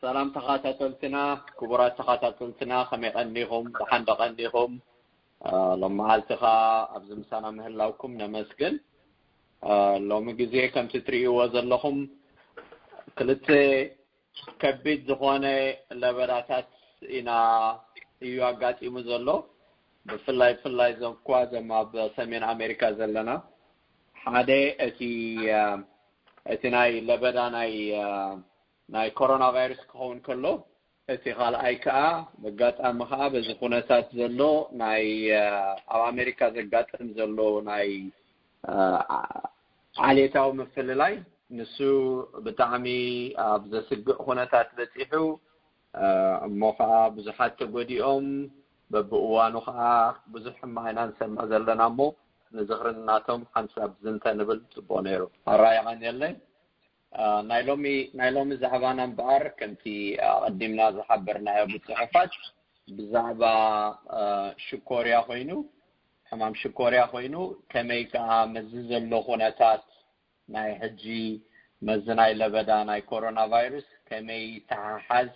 ሰላም ተኸታተልትና፣ ክቡራት ተኸታተልትና፣ ከመይ ቀኒኹም? ደሓን ዶ ቀኒኹም? እ፣ ሎም መዓልቲ ኸኣ ኣብዚ ምሳና ምህላውኩም ነመስግን። እ፣ ሎሚ ግዜ ከምቲ ትርእይዎ ዘለኹም ክልተ ከቢድ ዝኾነ ለበዳታት ኢና እዩ ኣጋጢሙ ዘሎ። ብፍላይ፣ ብፍላይ እዞም እኳ እዞም ኣብ ሰሜን ኣሜሪካ ዘለና፣ ሓደ እቲ፣ እ፣ እቲ ናይ ለበዳ ናይ፣ እ፣ ናይ ኮሮና ቫይረስ ክኸውን ከሎ፣ እቲ ካልኣይ ከኣ በጋጣሚ ከኣ በዚ ኩነታት ዘሎ ናይ፣ እ፣ ኣብ ኣሜሪካ ዘጋጥም ዘሎ ናይ፣ እ፣ ዓ-፣ ዓሌታዊ ምፍልላይ፣ ንሱ ብጣዕሚ ኣብ ዘስግእ ኩነታት በጺሑ፣ እ፣ እሞ ከኣ ብዙሓት ተጎዲኦም፣ በብእዋኑ ከኣ ብዙሕ ሕማቕ ኢና ንሰምዕ ዘለና እሞ፣ ንዝኽሪ ናቶም ሓንሳብ ዝንተ ንብል ጽቡቕ ነይሩ። ኣራይ የቐንየለይ። እ፣ ናይ ሎሚ፣ ናይ ሎሚ ዛዕባና እምበኣር ከምቲ ኣቐዲምና ዝሓበርናዮ ብጽሑፋት ብዛዕባ፣ እ፣ ሽኮርያ ኮይኑ፣ ሕማም ሽኮርያ ኮይኑ፣ ከመይ ከኣ ምስዚ ዘሎ ኩነታት ናይ ሕጂ ምስዚ ናይ ለበዳ ናይ ኮሮና ቫይረስ ከመይ ይተሓሓዝ፣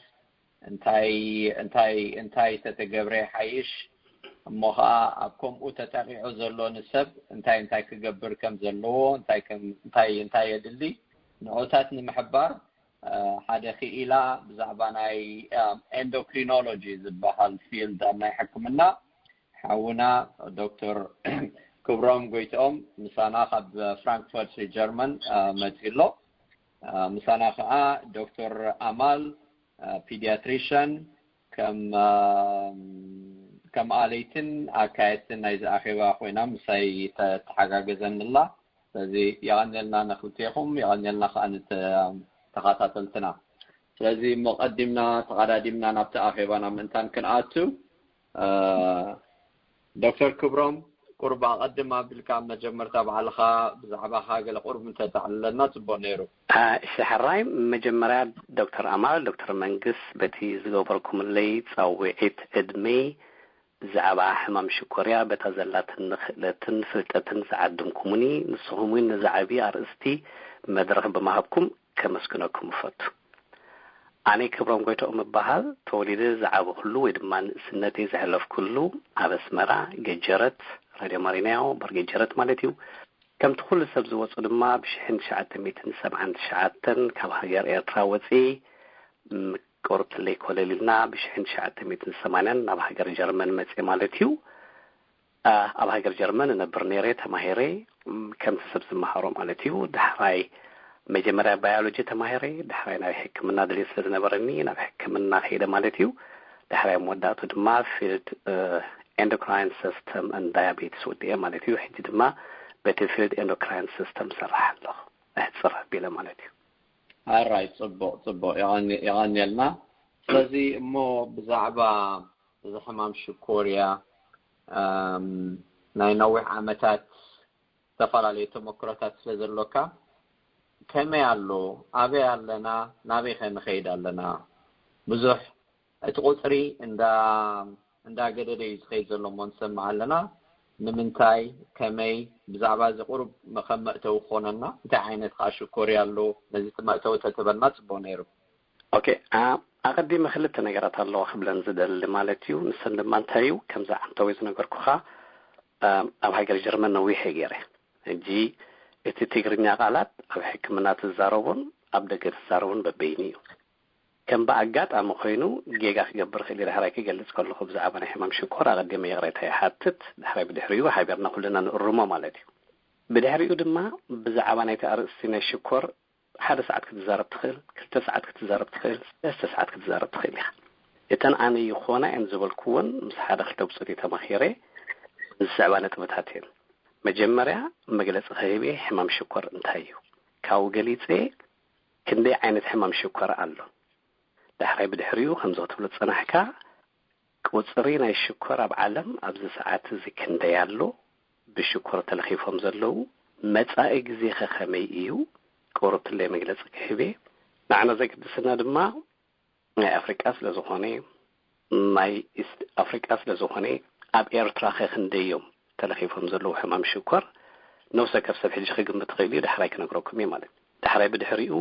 እንታይ፣ እንታይ፣ እንታይ ተተገብረ ይሓይሽ፣ እሞ ኸኣ ኣብ ከምኡ ተጠቒዑ ዘሎ ንሰብ እንታይ፣ እንታይ ክገብር ከም ዘለዎ፣ እንታይ ከም፣ እንታይ፣ እንታይ የድሊ፣ ንዑታት ንምሕባር፣ እ፣ ሓደ ክኢላ ብዛዕባ ናይ፣ እ፣ ኤንዶክሪኖሎጂ ዝበሃል ፊልድ ኣብ ናይ ሕክምና ሓውና ዶክተር ክብሮም ጎይትኦም ምሳና ካብ ፍራንክፈርት ጀርመን፣ እ፣ መጺኡ ኣሎ። እ፣ ምሳና ከኣ ዶክተር ኣማል፣ እ፣ ፒዲያትሪሽን፣ ከም፣ እ፣ ከም ኣለይትን ኣካየድትን ናይዚ ኣኼባ ኮይና ምሳይ ተ-፣ ተሓጋገዘኒ ኣላ። ስለዚ የቐንየልና ንክልቴኹም፣ የቐንየልና ከኣ ንተ-፣ ተኸታተልትና። ስለዚ እሞ ቀዲምና ተቐዳዲምና ናብቲ ኣኼባና ምእንታን ክንኣቱ፣ እ፣ ዶክተር ክብሮም፣ ቁሩብ ኣቐድም ኣቢልካ ኣብ መጀመርታ ባዕልኻ ብዛዕባኻ ገለ ቁሩብ እንተተዕልለና ጽቡቕ ነይሩ። እ፣ እሺ፣ ሕራይ፣ መጀመርያ ዶክተር ኣማል፣ ዶክተር መንግስ፣ በቲ ዝገበርኩምለይ ጻውዒት ዕድመይ ብዛዕባ ሕማም ሽኮርያ በታ ዘላትኒ ክእለትን ፍልጠትን ዝዓደምኩምኒ፣ ንስኹም እውን ነዚ ዓቢ ኣርእስቲ መድረኽ ብምሃብኩም ከመስግነኩም እፈቱ። ኣነ ክብሮም ጎይትኦም እበሃል። ተወሊደ ዝዓበኹሉ ወይ ድማ ንእስነተይ ዘሕለፍኩሉ ኣብ ኣስመራ፣ ገጀረት፣ ራድዮ ማሪናዮ፣ ባር ገጀረት ማለት እዩ። ከምቲ ኩሉ ሰብ ዝወጹ ድማ ብሽሕን ትሽዓተ ሚእትን ሰብዓን ትሽዓተን ካብ ሃገር ኤርትራ ወጺኤ፣ ም-፣ ቆርትለይ ኮለል ኢልና ብሽሕን ትሽዓተ ሚእትን ሰማንያን ናብ ሃገር ጀርመን መጽኤ ማለት እዩ። ኣ፣ ኣብ ሃገር ጀርመን እነብር ነይረ፣ ተማሂረ፣ ም፣ ከምቲ ሰብ ዝመሃሮ ማለት እዩ። ዳሕራይ መጀመርያ ባዮሎጂ ተማሂረ፣ ዳሕራይ ናይ ሕክምና ድልየት ስለ ዝነበረኒ ናብ ሕክምና ከይደ ማለት እዩ። ዳሕራይ መወዳእቱ ድማ ፊልድ፣ እ፣ ኤንዶክራይን ሲስተም ኤንድ ዳያቤትስ ወዲኤ ማለት እዩ። ሕጂ ድማ በቲ ፊልድ ኤንዶክራይን ሲስተም ሰርሕ ኣለኹ፣ ኣሕጽር ኣቢለ ማለት እዩ። ኣራይ፣ ጽቡቕ፣ ጽቡቕ። የቐኒ-፣ የቐንየልና። ስለዚ እሞ ብዛዕባ እዚ ሕማም ሽኮርያ፣ እም፣ ናይ ነዊሕ ዓመታት ዝተፈላለየ ተመክሮታት ስለ ዘሎካ፣ ከመይ ኣሎ? ኣበይ ኣለና? ናበይ ከ ንኸይድ ኣለና? ብዙሕ እቲ ቁጽሪ እንዳ-፣ እንዳገደደ እዩ ዝኸይድ ዘሎ እሞ ንሰምዕ ኣለና። ንምንታይ? ከመይ? ብዛዕባ እዚ ቁሩብ ከም መእተዊ ክኾነና፣ እንታይ ዓይነት ከኣ ሽኮርያ ኣሎ? ነዚ እቲ መእተዊ ተትበልና ጽቡቕ ነይሩ። ኦኬ፣ ኣ-፣ ኣቐዲመ ክልተ ነገራት ኣለዋ ክብለን ዝደሊ ማለት እዩ። ንሰን ድማ እንታይ እዩ? ከምዚ ዓንተወይ ዝነገርኩኻ፣ ኣ-፣ ኣብ ሃገር ጀርመን ነዊሐ ገይረ። ሕጂ እቲ ትግርኛ ቃላት ኣብ ሕክምና ትዛረቦን ኣብ ደገ ትዛረቦን በበይኑ እዩ። ከም ብኣጋጣሚ ኮይኑ ጌጋ ክገብር ክእል እዩ። ዳሕራይ ክገልጽ ከለኹ ብዛዕባ ናይ ሕማም ሽኮር ኣቐዲመ ይቕሬታ ይሓትት። ዳሕራይ ብድሕሪኡ ሓቢርና ኩልና ንእርሞ ማለት እዩ። ብድሕሪኡ ድማ ብዛዕባ ናይቲ ኣርእስቲ ናይ ሽኮር ሓደ ሰዓት ክትዛረብ ትኽእል፣ ክልተ ሰዓት ክትዛረብ ትኽእል፣ ሰለስተ ሰዓት ክትዛረብ ትኽእል ኢኻ። እተን ኣነ ይኾና እየን ዝበልኩወን ምስ ሓደ ክልተ ብጾተይ ተማኺረ ዝስዕባ ነጥብታት እየን። መጀመርያ መግለጺ ክህብ እየ፣ ሕማም ሽኮር እንታይ እዩ? ካብኡ ገሊጸ ክንደይ ዓይነት ሕማም ሽኮር ኣሎ? ዳሕራይ ብድሕሪኡ ከምዚ ክትብሎ ዝጸናሕካ፣ ቁጽሪ ናይ ሽኮር ኣብ ዓለም ኣብዚ ሰዓት እዚ ክንደይ ኣሎ? ብሽኮር ተለኺፎም ዘለዉ መጻኢ ግዜኸ ከመይ እዩ? ቁሩብ ትለይ መግለጺ ክህብ እየ። ንዓና ዘገድሰና ድማ ናይ ኣፍሪቃ ስለ ዝኾነ፣ ናይ ኢስት ኣፍሪቃ ስለ ዝኾነ፣ ኣብ ኤርትራኸ ክንደይ እዮም ተለኺፎም ዘለዉ ሕማም ሽኮር? ነፍሲ ወከፍ ሰብ ሕጂ ክግምት ይኽእል እዩ፣ ዳሕራይ ክነግረኩም እየ ማለት እዩ። ዳሕራይ ብድሕሪኡ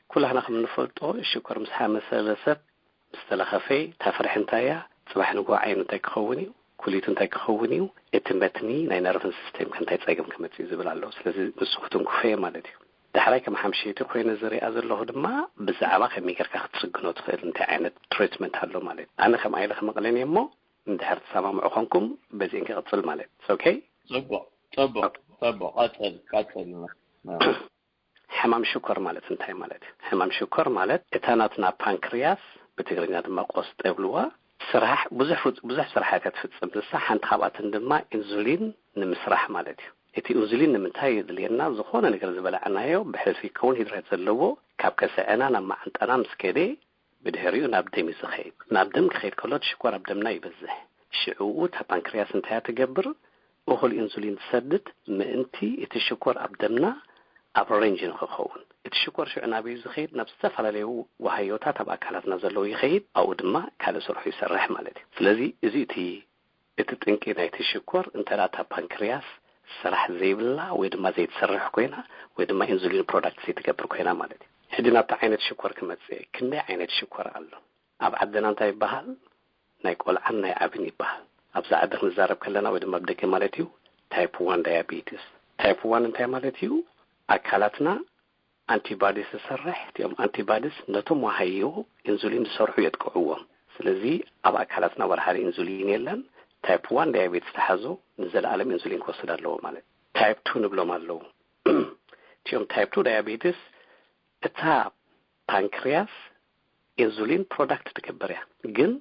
ኩላህና ከም እንፈልጦ ሽኮር ምስ ሓመሰለ ሰብ ምስ ተለኸፈ እታ ፍርሒ እንታይ እያ? ጽባሕ ንግሆ ዓይኑ እንታይ ክኸውን እዩ? ኩሊቱ እንታይ ክኸውን እዩ? እቲ መትኒ ናይ ነርቭን ሲስተም እንታይ ጸገም ክመጽእ እዩ ዝብል ኣሎ። ስለዚ ንሱ ክትንክፎ እየ ማለት እዩ። ዳሕራይ ከም ሓምሸይቲ ኮይነ ዝሪኣ ዘለኹ ድማ ብዛዕባ ከመይ ጌርካ ክትጽግኖ ትኽእል እንታይ ዓይነት ትሪትመንት ኣሎ ማለት እዩ። ኣነ ከም ኣይለ ክመቕለን እየ እሞ እንድሕር ትሰማምዑ ኮንኩም በዚአን ክቕጽል ማለት እዩ። ኦኬ? ጽቡቕ፣ ጽቡቕ፣ ጽቡቕ። ቀጽል፣ ቀጽል። ሕማም ሽኮር ማለት እንታይ ማለት እዩ? ሕማም ሽኮር ማለት እታ ናትና ፓንክርያስ፣ ብትግርኛ ድማ ቆስጣ ይብልዋ፣ ስራሕ ብዙሕ ፍጽ-፣ ብዙሕ ስራሓት እያ ትፍጽም። ንሳ ሓንቲ ካብኣተን ድማ ኢንሱሊን ንምስራሕ ማለት እዩ። እቲ ኢንሱሊን ንምንታይ የድልየና? ዝኾነ ነገር ዝበላዕናዮ ብሕልፊ ክኸውን ሂድራት ዘለዎ ካብ ከስዐና ናብ መዓንጣና ምስ ከደ ብድሕሪኡ ናብ ደም እዩ ዝኸይድ። ናብ ደም ክኸይድ ከሎ እቲ ሽኮር ኣብ ደምና ይበዝሕ። ሽዕኡ እታ ፓንክርያስ እንታይ እያ ትገብር? እኹል ኢንሱሊን ትሰድድ ምእንቲ እቲ ሽኮር ኣብ ደምና ኣብ ሬንጅ ንክኸውን። እቲ ሽኮር ሽዑ ናበይ እዩ ዝኸይድ? ናብ ዝተፈላለዩ ዋሃዮታት ኣብ ኣካላትና ዘለዉ ይኸይድ። ኣብኡ ድማ ካልእ ስርሑ ይሰርሕ ማለት እዩ። ስለዚ እዚ እቲ እቲ ጥንቂ ናይቲ ሽኮር እንተ ደኣ እታ ፓንክርያስ ስራሕ ዘይብላ ወይ ድማ ዘይትሰርሕ ኮይና ወይ ድማ ኢንሱሊን ፕሮዳክት ዘይትገብር ኮይና ማለት እዩ። ሕጂ ናብቲ ዓይነት ሽኮር ክመጽእ እየ። ክንደይ ዓይነት ሽኮር ኣሎ? ኣብ ዓድና እንታይ ይበሃል? ናይ ቆልዓን ናይ ዓብን ይበሃል። ኣብዚ ዓዲ ክንዛረብ ከለና ወይ ድማ ኣብ ደገ ማለት እዩ ታይፕ ዋን ዳያቤቲስ። ታይፕ ዋን እንታይ ማለት እዩ? ኣካላትና ኣንቲባዲስ ዝሰርሕ፣ እቲኦም ኣንቲባዲስ ነቶም ዋሃዮ ኢንሱሊን ዝሰርሑ የጥቅዕዎም። ስለዚ ኣብ ኣካላትና ወላ ሓደ ኢንሱሊን የለን። ታይፕ ዋን ዳያቤትስ ተሓዞ ንዘለኣለም ኢንሱሊን ክወስድ ኣለዎ ማለት። ታይፕ ቱ ንብሎም ኣለዉ። እቲኦም ታይፕ ቱ ዳያቤትስ እታ ፓንክርያስ ኢንሱሊን ፕሮዳክት ትገብር እያ፣ ግን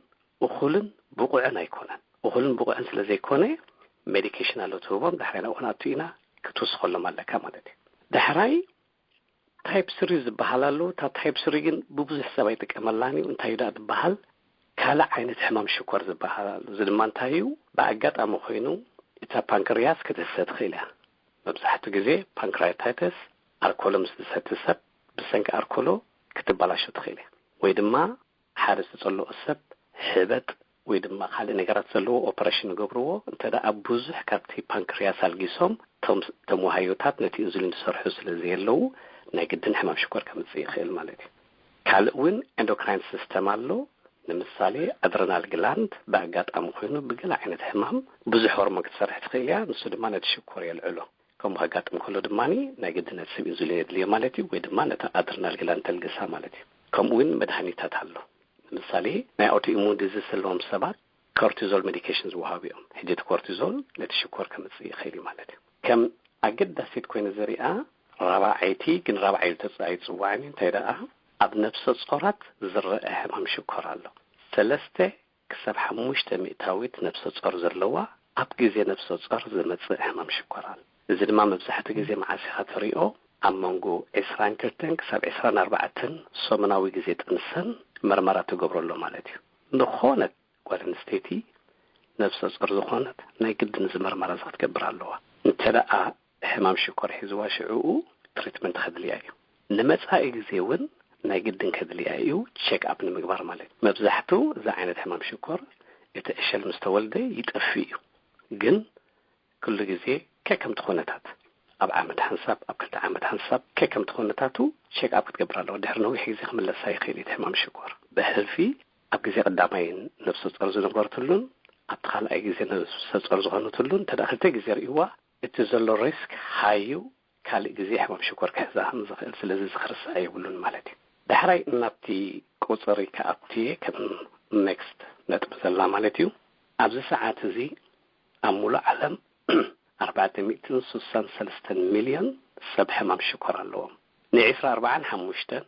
እኹልን ብቑዕን ኣይኮነን። እኹልን ብቑዕን ስለ ዘይኮነ ሜዲኬሽን ኣሎ ትህቦም፣ ዳሕራይ ናብኡ ክንኣቱ ኢና፣ ክትውስኸሎም ኣለካ ማለት እዩ። ዳሕራይ ታይፕ ስሪ ዝበሃል ኣሎ። እታ ታይፕ ስሪ ግን ብብዙሕ ሰብ ኣይጥቀመላን እዩ። እንታይ እዩ ደኣ ዝበሃል? ካልእ ዓይነት ሕማም ሽኮር ዝበሃል ኣሎ። እዚ ድማ እንታይ እዩ? ብኣጋጣሚ ኮይኑ እታ ፓንክርያስ ክትህሰ ትኽእል እያ። መብዛሕትኡ ግዜ ፓንክራያታይተስ ኣልኮሎ ምስ ዝሰቲ ሰብ ብሰንኪ ኣልኮሎ ክትበላሾ ትኽእል እያ። ወይ ድማ ሓደ ዝተጸልኦ ሰብ ሕበጥ ወይ ድማ ካልእ ነገራት ዘለዎ ኦፐሬሽን ይገብርዎ። እንተ ደኣ ብዙሕ ካብቲ ፓንክርያስ ኣልጊሶም፣ እቶም፣ እቶም ዋሃዮታት ነቲ ኢንሱሊን ዝሰርሑ ስለ ዘየለዉ፣ ናይ ግድን ሕማም ሽኮር ከምጽእ ይኽእል ማለት እዩ። ካልእ እውን ኤንዶክራይን ሲስተም ኣሎ። ንምሳሌ፣ ኣድረናል ግላንድ ብኣጋጣሚ ኮይኑ ብገለ ዓይነት ሕማም ብዙሕ ሆርሞን ክትሰርሕ ትኽእል እያ። ንሱ ድማ ነቲ ሽኮር የልዕሎ። ከምኡ ከጋጥም ከሎ ድማ ናይ ግድን ነቲ ሰብ ኢንሱሊን የድልዮ ማለት እዩ፣ ወይ ድማ ነታ ኣድረናል ግላንድ ተልግሳ ማለት እዩ። ከምኡ እውን መድሃኒታት ኣሎ። ንምሳሌ፣ ናይ ኣውቶኢሙን ዲዚዝ ዘለዎም ሰባት ኮርቲዞል ሜዲኬሽን ዝወሃቡ እዮም። ሕጂ እቲ ኮርቲዞል ነቲ ሽኮር ከምጽእ ይኽእል እዩ ማለት እዩ። ከም ኣገዳሲት ኮይነ ዝሪኣ ራብዓይቲ፣ ግን ራብዓይ ኢሉ ተጽ-፣ ኣይጽዋዕን እዩ። እንታይ ደኣ፣ ኣብ ነፍሰ ጾራት ዝረአ ሕማም ሽኮር ኣሎ። ሰለስተ ክሳብ ሓሙሽተ ሚእታዊት ነፍሰ ጾር ዘለዋ ኣብ ግዜ ነፍሰ ጾር ዝመጽእ ሕማም ሽኮር ኣሎ። እዚ ድማ መብዛሕትኡ ግዜ መዓስ ኢኻ ትሪኦ? ኣብ መንጎ ዕስራን ክልተን ክሳብ ዕስራን ኣርባዕተን ሰሙናዊ ግዜ ጥንሰን መርመራ ትገብረሎ ማለት እዩ። ዝኾነት ጓል ኣንስተይቲ ነፍሰ ጾር ዝኾነት ናይ ግድን እዚ መርመራ እዚ ክትገብር ኣለዋ። እንተ ደኣ ሕማም ሽኮር ሒዝዋ ሽዕኡ ትሪትመንት ከድልያ እዩ። ንመጻኢ ግዜ እውን ናይ ግድን ከድልያ እዩ ቼክ ኣፕ ንምግባር ማለት እዩ። መብዛሕትኡ እዚ ዓይነት ሕማም ሽኮር እቲ ዕሸል ምስ ተወልደ ይጠፍእ እዩ። ግን ኩሉ ግዜ ከከምቲ ኩነታት፣ ኣብ ዓመት ሓንሳብ፣ ኣብ ክልተ ዓመት ሓንሳብ፣ ከከምቲ ኩነታቱ ቼክ ኣፕ ክትገብር ኣለዎ። ድሕሪ ነዊሕ ግዜ ክምለሳ ይኽእል እዩ እቲ ሕማም ሽኮር። ብሕልፊ ኣብ ግዜ ቀዳማይ ነፍሰ ጾር ዝነበረትሉን ኣብቲ ካልኣይ ግዜ ነፍሰ ጾር ዝኾነትሉን እንተ ደኣ ክልተ ግዜ ርእይዋ፣ እቲ ዘሎ ሪስክ ሃይ እዩ፣ ካልእ ግዜ ሕማም ሽኮር ክሕዛ ከም ዝኽእል፣ ስለዚ እዚ ክርሳዕ የብሉን ማለት እዩ። ዳሕራይ ናብቲ ቁጽሪ ክኣቱ እየ፣ ከም ኔክስት ነጥቢ ዘላ ማለት እዩ። ኣብዚ ሰዓት እዚ ኣብ ሙሉእ ዓለም ኣርባዕተ ሚእትን ስሳን ሰለስተን ሚልዮን ሰብ ሕማም ሽኮር ኣለዎም። ንዒስራ ኣርባዓን ሓሙሽተን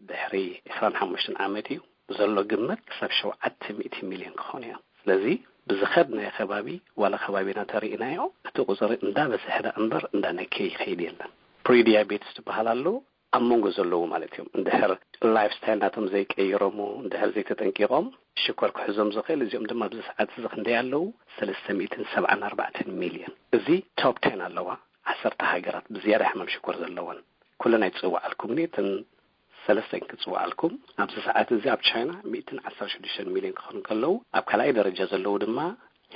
ድሕሪ ዕስራን ሓሙሽተን ዓመት እዩ ዘሎ ግምት ክሳብ ሸውዓተ ሚእቲ ሚልዮን ክኾኑ እዮም። ስለዚ ብዝኸድናዮ ከባቢ ዋላ ከባቢና ተሪእናዮ እቲ ቁፅሪ እንዳበዝሐ ደኣ እምበር እንዳነከየ ይኸይድ የለን። ፕሪዲያቤትስ ዝበሃል ኣሎ ኣብ መንጎ ዘለዉ ማለት እዮም። እንድሕር ላይፍ ስታይል ናቶም ዘይቀይሮም እንድሕር ዘይተጠንቂቖም ሽኮር ክሕዞም ዝኽእል እዚኦም ድማ ኣብዚ ሰዓት እዚ ክንደይ ኣለዉ? ሰለስተ ሚእትን ሰብዓን ኣርባዕተን ሚልዮን። እዚ ቶፕ ቴን ኣለዋ ዓሰርተ ሃገራት ብዝያዳ ሕማም ሽኮር ዘለወን። ኩለን ኣይትፅውዓልኩምን እየ እተን ሰለስተን ክፅውዓልኩም። ኣብዚ ሰዓት እዚ ኣብ ቻይና ሚእትን ዓሰርተ ሽዱሽተን ሚልዮን ክኾኑ ከለዉ ኣብ ካልኣይ ደረጃ ዘለዉ ድማ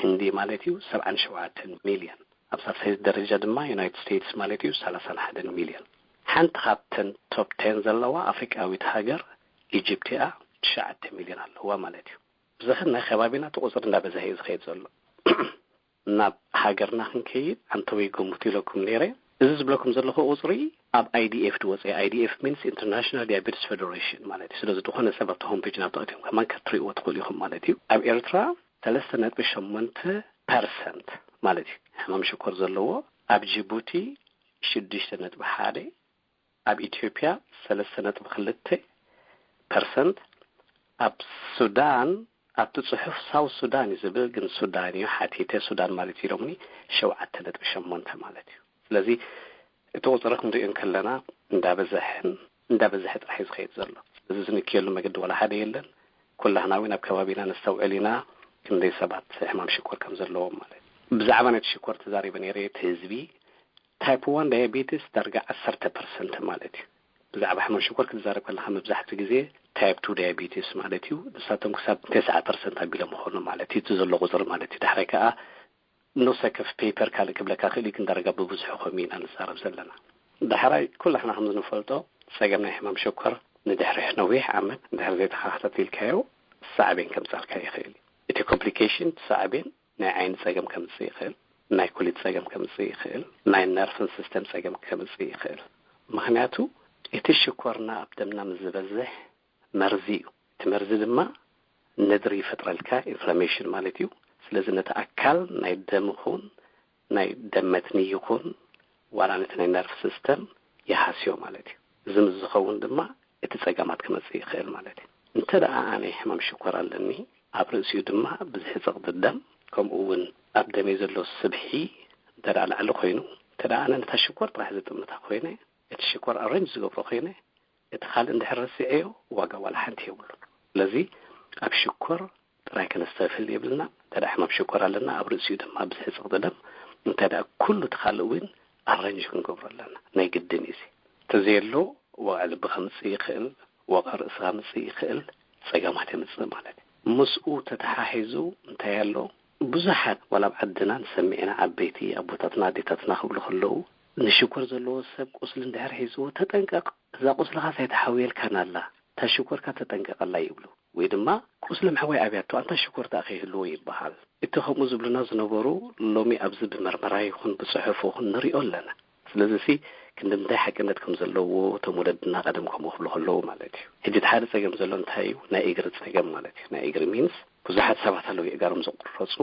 ህንዲ ማለት እዩ ሰብዓን ሸውዓተን ሚልዮን። ኣብ ሳልሳይ ደረጃ ድማ ዩናይትድ ስቴትስ ማለት እዩ ሰላሳን ሓደን ሚልዮን። ሓንቲ ካብተን ቶፕ ቴን ዘለዋ ኣፍሪቃዊት ሃገር ኢጅፕት እያ። ትሽዓተ ሚልዮን ኣለዋ ማለት እዩ። ብዝኽን ናይ ከባቢና እቲ ቁፅሪ እንዳበዝሐ እዩ ዝኸይድ ዘሎ። ናብ ሃገርና ክንከይድ ኣንተወይ ገምቱ ኢለኩም ነይረ። እዚ ዝብለኩም ዘለኹ ቁፅሪ ኣብ I D F ዝወፀ፣ I D F means International Diabetes Federation ማለት እዩ። ስለዚ ዝኾነ ሰብ ኣብቲ ሆም ፔጅ ናብ ተኣትዮም ከማን ክትሪእዎ ትኽእሉ ኢኹም ማለት እዩ። ኣብ ኤርትራ ሰለስተ ነጥቢ ሸሞንተ ፐርሰንት ማለት እዩ ሕማም ሽኮር ዘለዎ፣ ኣብ ጅቡቲ ሽዱሽተ ነጥቢ ሓደ፣ ኣብ ኢትዮጵያ ሰለስተ ነጥቢ ክልተ ፐርሰንት፣ ኣብ ሱዳን፣ ኣብቲ ጽሑፍ ሳውት ሱዳን እዩ ዝብል፣ ግን ሱዳን እዩ ሓቲተ፣ ሱዳን ማለት ኢሎምኒ፣ ሸውዓተ ነጥቢ ሸሞንተ ማለት እዩ። ስለዚ እቲ ቁጽሪ ክንሪኦ እንከለና እንዳበዝሐን እንዳበዝሐ ጥራሕ እዩ ዝኸይድ ዘሎ። ስለዚ ዝንክየሉ መገዲ ዋላ ሓደ የለን። ኩላህና እውን ኣብ ከባቢና ነስተውዕል ኢና ክንደይ ሰባት ሕማም ሽኮር ከም ዘለዎም ማለት እዩ። ብዛዕባ ነቲ ሽኮር ተዛሪበ ነይረ፣ እቲ ህዝቢ ታይፕ ዋን ዳያቤቲስ ዳርጋ ዓሰርተ ፐርሰንት ማለት እዩ። ብዛዕባ ሕማም ሽኮር ክትዛረብ ከለኻ መብዛሕትኡ ግዜ ታይፕ ቱ ዳያቤቲስ ማለት እዩ። ንሳቶም ክሳብ ተስዓ ፐርሰንት ኣቢሎም ይኾኑ ማለት እዩ፣ እቲ ዘሎ ቁፅሪ ማለት እዩ። ዳሕራይ ከዓ ነፍሲ ወከፍ ፔፐር ካልእ ክብለካ ክእል እዩ፣ ግን ዳርጋ ብብዝሑ ከምኡ ኢና ንዛረብ ዘለና። ዳሕራይ ኩላሕና ከም ዝንፈልጦ ፀገም ናይ ሕማም ሽኮር ንድሕሪ ነዊሕ ዓመት እንድሕር ዘይተኸታተልካዮ ሳዕቤን ከምፃልካ ይኽእል እዩ። እቲ ኮምፕሊኬሽን ሳዕቤን ናይ ዓይኒ ፀገም ከምፅእ ይኽእል፣ ናይ ኩሊት ፀገም ከምፅእ ይኽእል፣ ናይ ነርቭን ሲስተም ፀገም ከምፅእ ይኽእል። ምኽንያቱ እቲ ሽኮርና ኣብ ደምና ምስ ዝበዝሕ መርዚ እዩ። እቲ መርዚ ድማ ነድሪ ይፈጥረልካ፣ ኢንፍላሜሽን ማለት እዩ። ስለዚ ነቲ ኣካል ናይ ደም ይኹን ናይ ደም መትኒ ይኹን ዋላ ነቲ ናይ ነርቭ ሲስተም ይሃስዮ ማለት እዩ። እዚ ምስ ዝኸውን ድማ እቲ ጸገማት ክመጽእ ይኽእል ማለት እዩ። እንተ ደኣ ኣነ ሕማም ሽኮር ኣለኒ፣ ኣብ ርእሲኡ ድማ ብዝሒ ጸቕጢ ደም፣ ከምኡ እውን ኣብ ደመይ ዘሎ ስብሒ እንተ ደኣ ላዕሊ ኮይኑ፣ እንተ ደኣ ኣነ ነታ ሽኮር ጥራሕ ዝጥምታ ኮይነ፣ እቲ ሽኮር ኣሬንጅ ዝገብሮ ኮይነ፣ እቲ ካልእ እንድሕር ረሲዐዮ ዋጋ ዋላ ሓንቲ የብሉን። ስለዚ ኣብ ሽኮር ጥራይ ከነስተብህል የብልና። እንተ ደኣ ሕማም ሽኮር ኣለና፣ ኣብ ርእሲኡ ድማ ብዝሒ ጸቕጢ ደም፣ እንታይ ደኣ ኩሉ እቲ ካልእ እውን ኣሬንጅ ክንገብሮ ኣለና። ናይ ግድን እዩ እዚ። እንተዘየሎ ወቕዒ ልቢ ከምጽእ ይኽእል፣ ወቕዒ ርእሲ ከምጽእ ይኽእል፣ ጸገማት የምጽእ ማለት እዩ። ምስኡ ተተሓሒዙ እንታይ ኣሎ? ብዙሓት ዋላ ኣብ ዓድና ንሰምዕ ኢና፣ ዓበይቲ ኣቦታትና ኣዴታትና ክብሉ ከለዉ፣ ንሽኮር ዘለዎ ሰብ ቁስሊ እንድሕር ሒዝዎ፣ "ተጠንቀቕ፣ እዛ ቁስልኻስ ኣይተሓውየልካን ኣላ፣ እታ ሽኮርካ ተጠንቀቐላ" ይብሉ። ወይ ድማ ቁስሊ ምሕዋይ ኣብያቶ ኣንታ ሽኮር ደኣ ከይህልዎ ይበሃል። እቲ ከምኡ ዝብሉና ዝነበሩ ሎሚ ኣብዚ ብመርመራ ይኹን ብጽሑፍ ይኹን ንሪኦ ኣለና። ስለዚ ሲ ክንዲ ምንታይ ሓቅነት ከም ዘለዎ እቶም ወለድና ቀደም ከምኡ ክብሉ ከለዉ ማለት እዩ። ሕጂ እቲ ሓደ ጸገም ዘሎ እንታይ እዩ? ናይ እግሪ ጸገም ማለት እዩ። ናይ እግሪ ሚንስ ብዙሓት ሰባት ኣለዉ የእጋሮም ዝቁረጹ።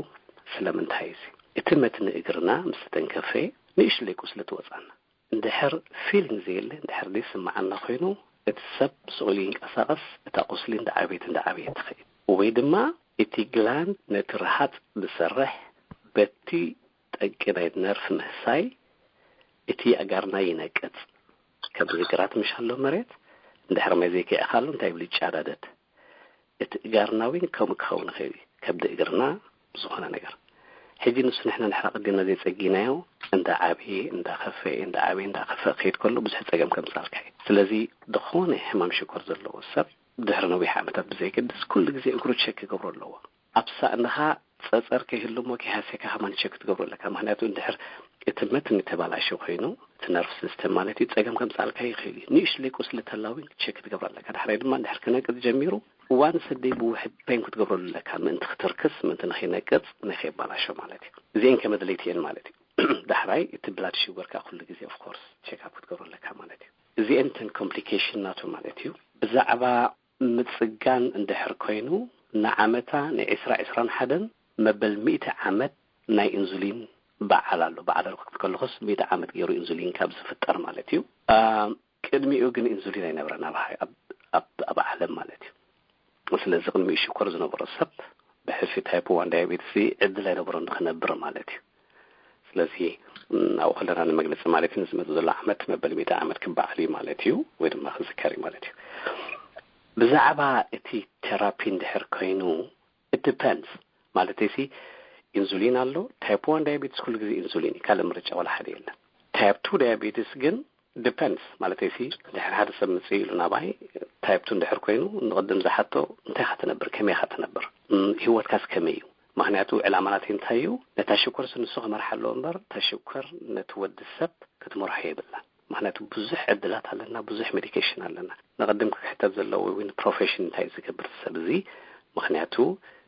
ስለምንታይ እዚ? እቲ መትኒ እግርና ምስ ተተንከፈ ንእሽለይ ቁስሊ ትወጻና። እንድሕር ፊሊንግ ዘየለ፣ እንድሕር ዘይስምዓና ኮይኑ፣ እቲ ሰብ ስቕ ኢሉ ይንቀሳቐስ፣ እታ ቁስሊ እንዳዓበየት እንዳዓበየት ትኸይድ። ወይ ድማ እቲ ግላንድ ነቲ ረሃጽ ዝሰርሕ በቲ ጠንቂ ናይ ነርፍ ምህሳይ እቲ ኣእጋርና ይነቅጽ። ከምዚ ግራት ምሽ ኣሎ መሬት፣ እንድሕር ማይ ዘይኪዕኻሉ እንታይ ይብል? ይጫዳደድ። እቲ እጋርና እውን ከምኡ ክኸውን ይኽእል እዩ፣ ከብዲ እግርና ብዝኾነ ነገር። ሕጂ ንሱ ንሕና ንሕና ቀዲምና ዘይጸጊናዮ እንዳ ዓብየ፣ እንዳ ኸፈየ፣ እንዳ ዓብየ፣ እንዳ ኸፈ ክኸይድ ከሎ ብዙሕ ጸገም ከምጻልካ እዩ። ስለዚ ዝኾነ ሕማም ሽኮር ዘለዎ ሰብ ድሕሪ ነዊሕ ዓመታት ብዘይገድስ ኩሉ ግዜ እግሩ ቸክ ክገብሮ ኣለዎ። ኣብ ሳእንኻ ጸጸር ከይህሉ እሞ ከይሃሰካ ከማን ቸክ ክትገብሮ ኣለካ። ምኽንያቱ እንድሕር እቲ መትኒ ተባላሽው ኮይኑ፣ እቲ ነርቭ ሲስተም ማለት እዩ፣ ጸገም ከምጻልካ ይኽእል እዩ። ንእሽለይ ቁስሊ ተላ እውን ቸክ ክትገብሮ ኣለካ። ዳሕራይ ድማ እንድሕር ክነቅጽ ጀሚሩ፣ እዋን ሰደይ ብውሕድ ፔን ክትገብረሉ ኣለካ፣ ምእንቲ ክትርክስ፣ ምእንቲ ንኸይነቅጽ፣ ንኸይባላሾ ማለት እዩ። እዚአን ከመድለይቲ እየን ማለት እዩ። ዳሕራይ እቲ ብላድ ሹገርካ ኩሉ ግዜ ኦፍ ኮርስ ቸክ ኣፕ ክትገብሮ ኣለካ ማለት እዩ። እዚአን እተን ኮምፕሊኬሽን ናቱ ማለት እዩ። ብዛዕባ ምጽጋን እንድሕር ኮይኑ፣ ንዓመታ ንዒስራ ዒስራን ሓደን መበል ሚእቲ ዓመት ናይ ኢንሱሊን በዓል ኣሎ። በዓል ኣልኩ ከለኹስ ሚእቲ ዓመት ገይሩ ኢንሱሊን ካብ ዝፍጠር ማለት እዩ። አ፣ ቅድሚኡ ግን ኢንሱሊን ኣይነበረን ኣብ ሃ-፣ ኣብ፣ ኣብ፣ ኣብ ዓለም ማለት እዩ። ስለዚ ቅድሚኡ ሽኮር ዝነበሮ ሰብ ብሕልፊ ታይፕ ዋን ዳያቤትስ ዕድል ኣይነበሮን ክነብር ማለት እዩ። ስለዚ፣ ም፣ ኣብኡ ከለና ንመግለጺ ማለት እዩ፣ ንዝመጽእ ዘሎ ዓመት መበል ሚእቲ ዓመት ክበዓል እዩ ማለት እዩ፣ ወይ ድማ ክዝከር እዩ ማለት እዩ። ብዛዕባ እቲ ቴራፒ እንድሕር ኮይኑ፣ it depends። ማለተይሲ፣ ኢንሱሊን ኣሎ፣ ታይፕ ዋን ዳያቤትስ ኩሉ ግዜ ኢንሱሊን እዩ፣ ካልእ ምርጫ ዋላ ሓደ የለን። ታይፕ ቱ ዳያቤትስ ግን ዲፐንድስ፣ ማለተይሲ፣ እንድሕር ሓደ ሰብ ምጽእ ኢሉ ናባይ፣ ታይፕ ቱ እንድሕር ኮይኑ፣ ንቕድም ዝሓቶ፣ "እንታይ ኢኻ ትነብር? ከመይ ኢኻ ትነብር? እም፣ ህይወትካስ ከመይ እዩ?" ምኽንያቱ፣ ዕላማ ናተይ እንታይ እዩ? ነታ ሽኮርሲ ንሱ ክመርሓ ኣለዎ እምበር፣ እታ ሽኮር ነቲ ወዲ ሰብ ክትመርሖ የብላን። ምክንያቱ ብዙሕ ዕድላት ኣለና፣ ብዙሕ ሜዲኬሽን ኣለና። ንቐድም ክሕተት ዘለዎ እውን ፕሮፌሽን እንታይ ዝገብር ሰብ እዚ፣ ምክንያቱ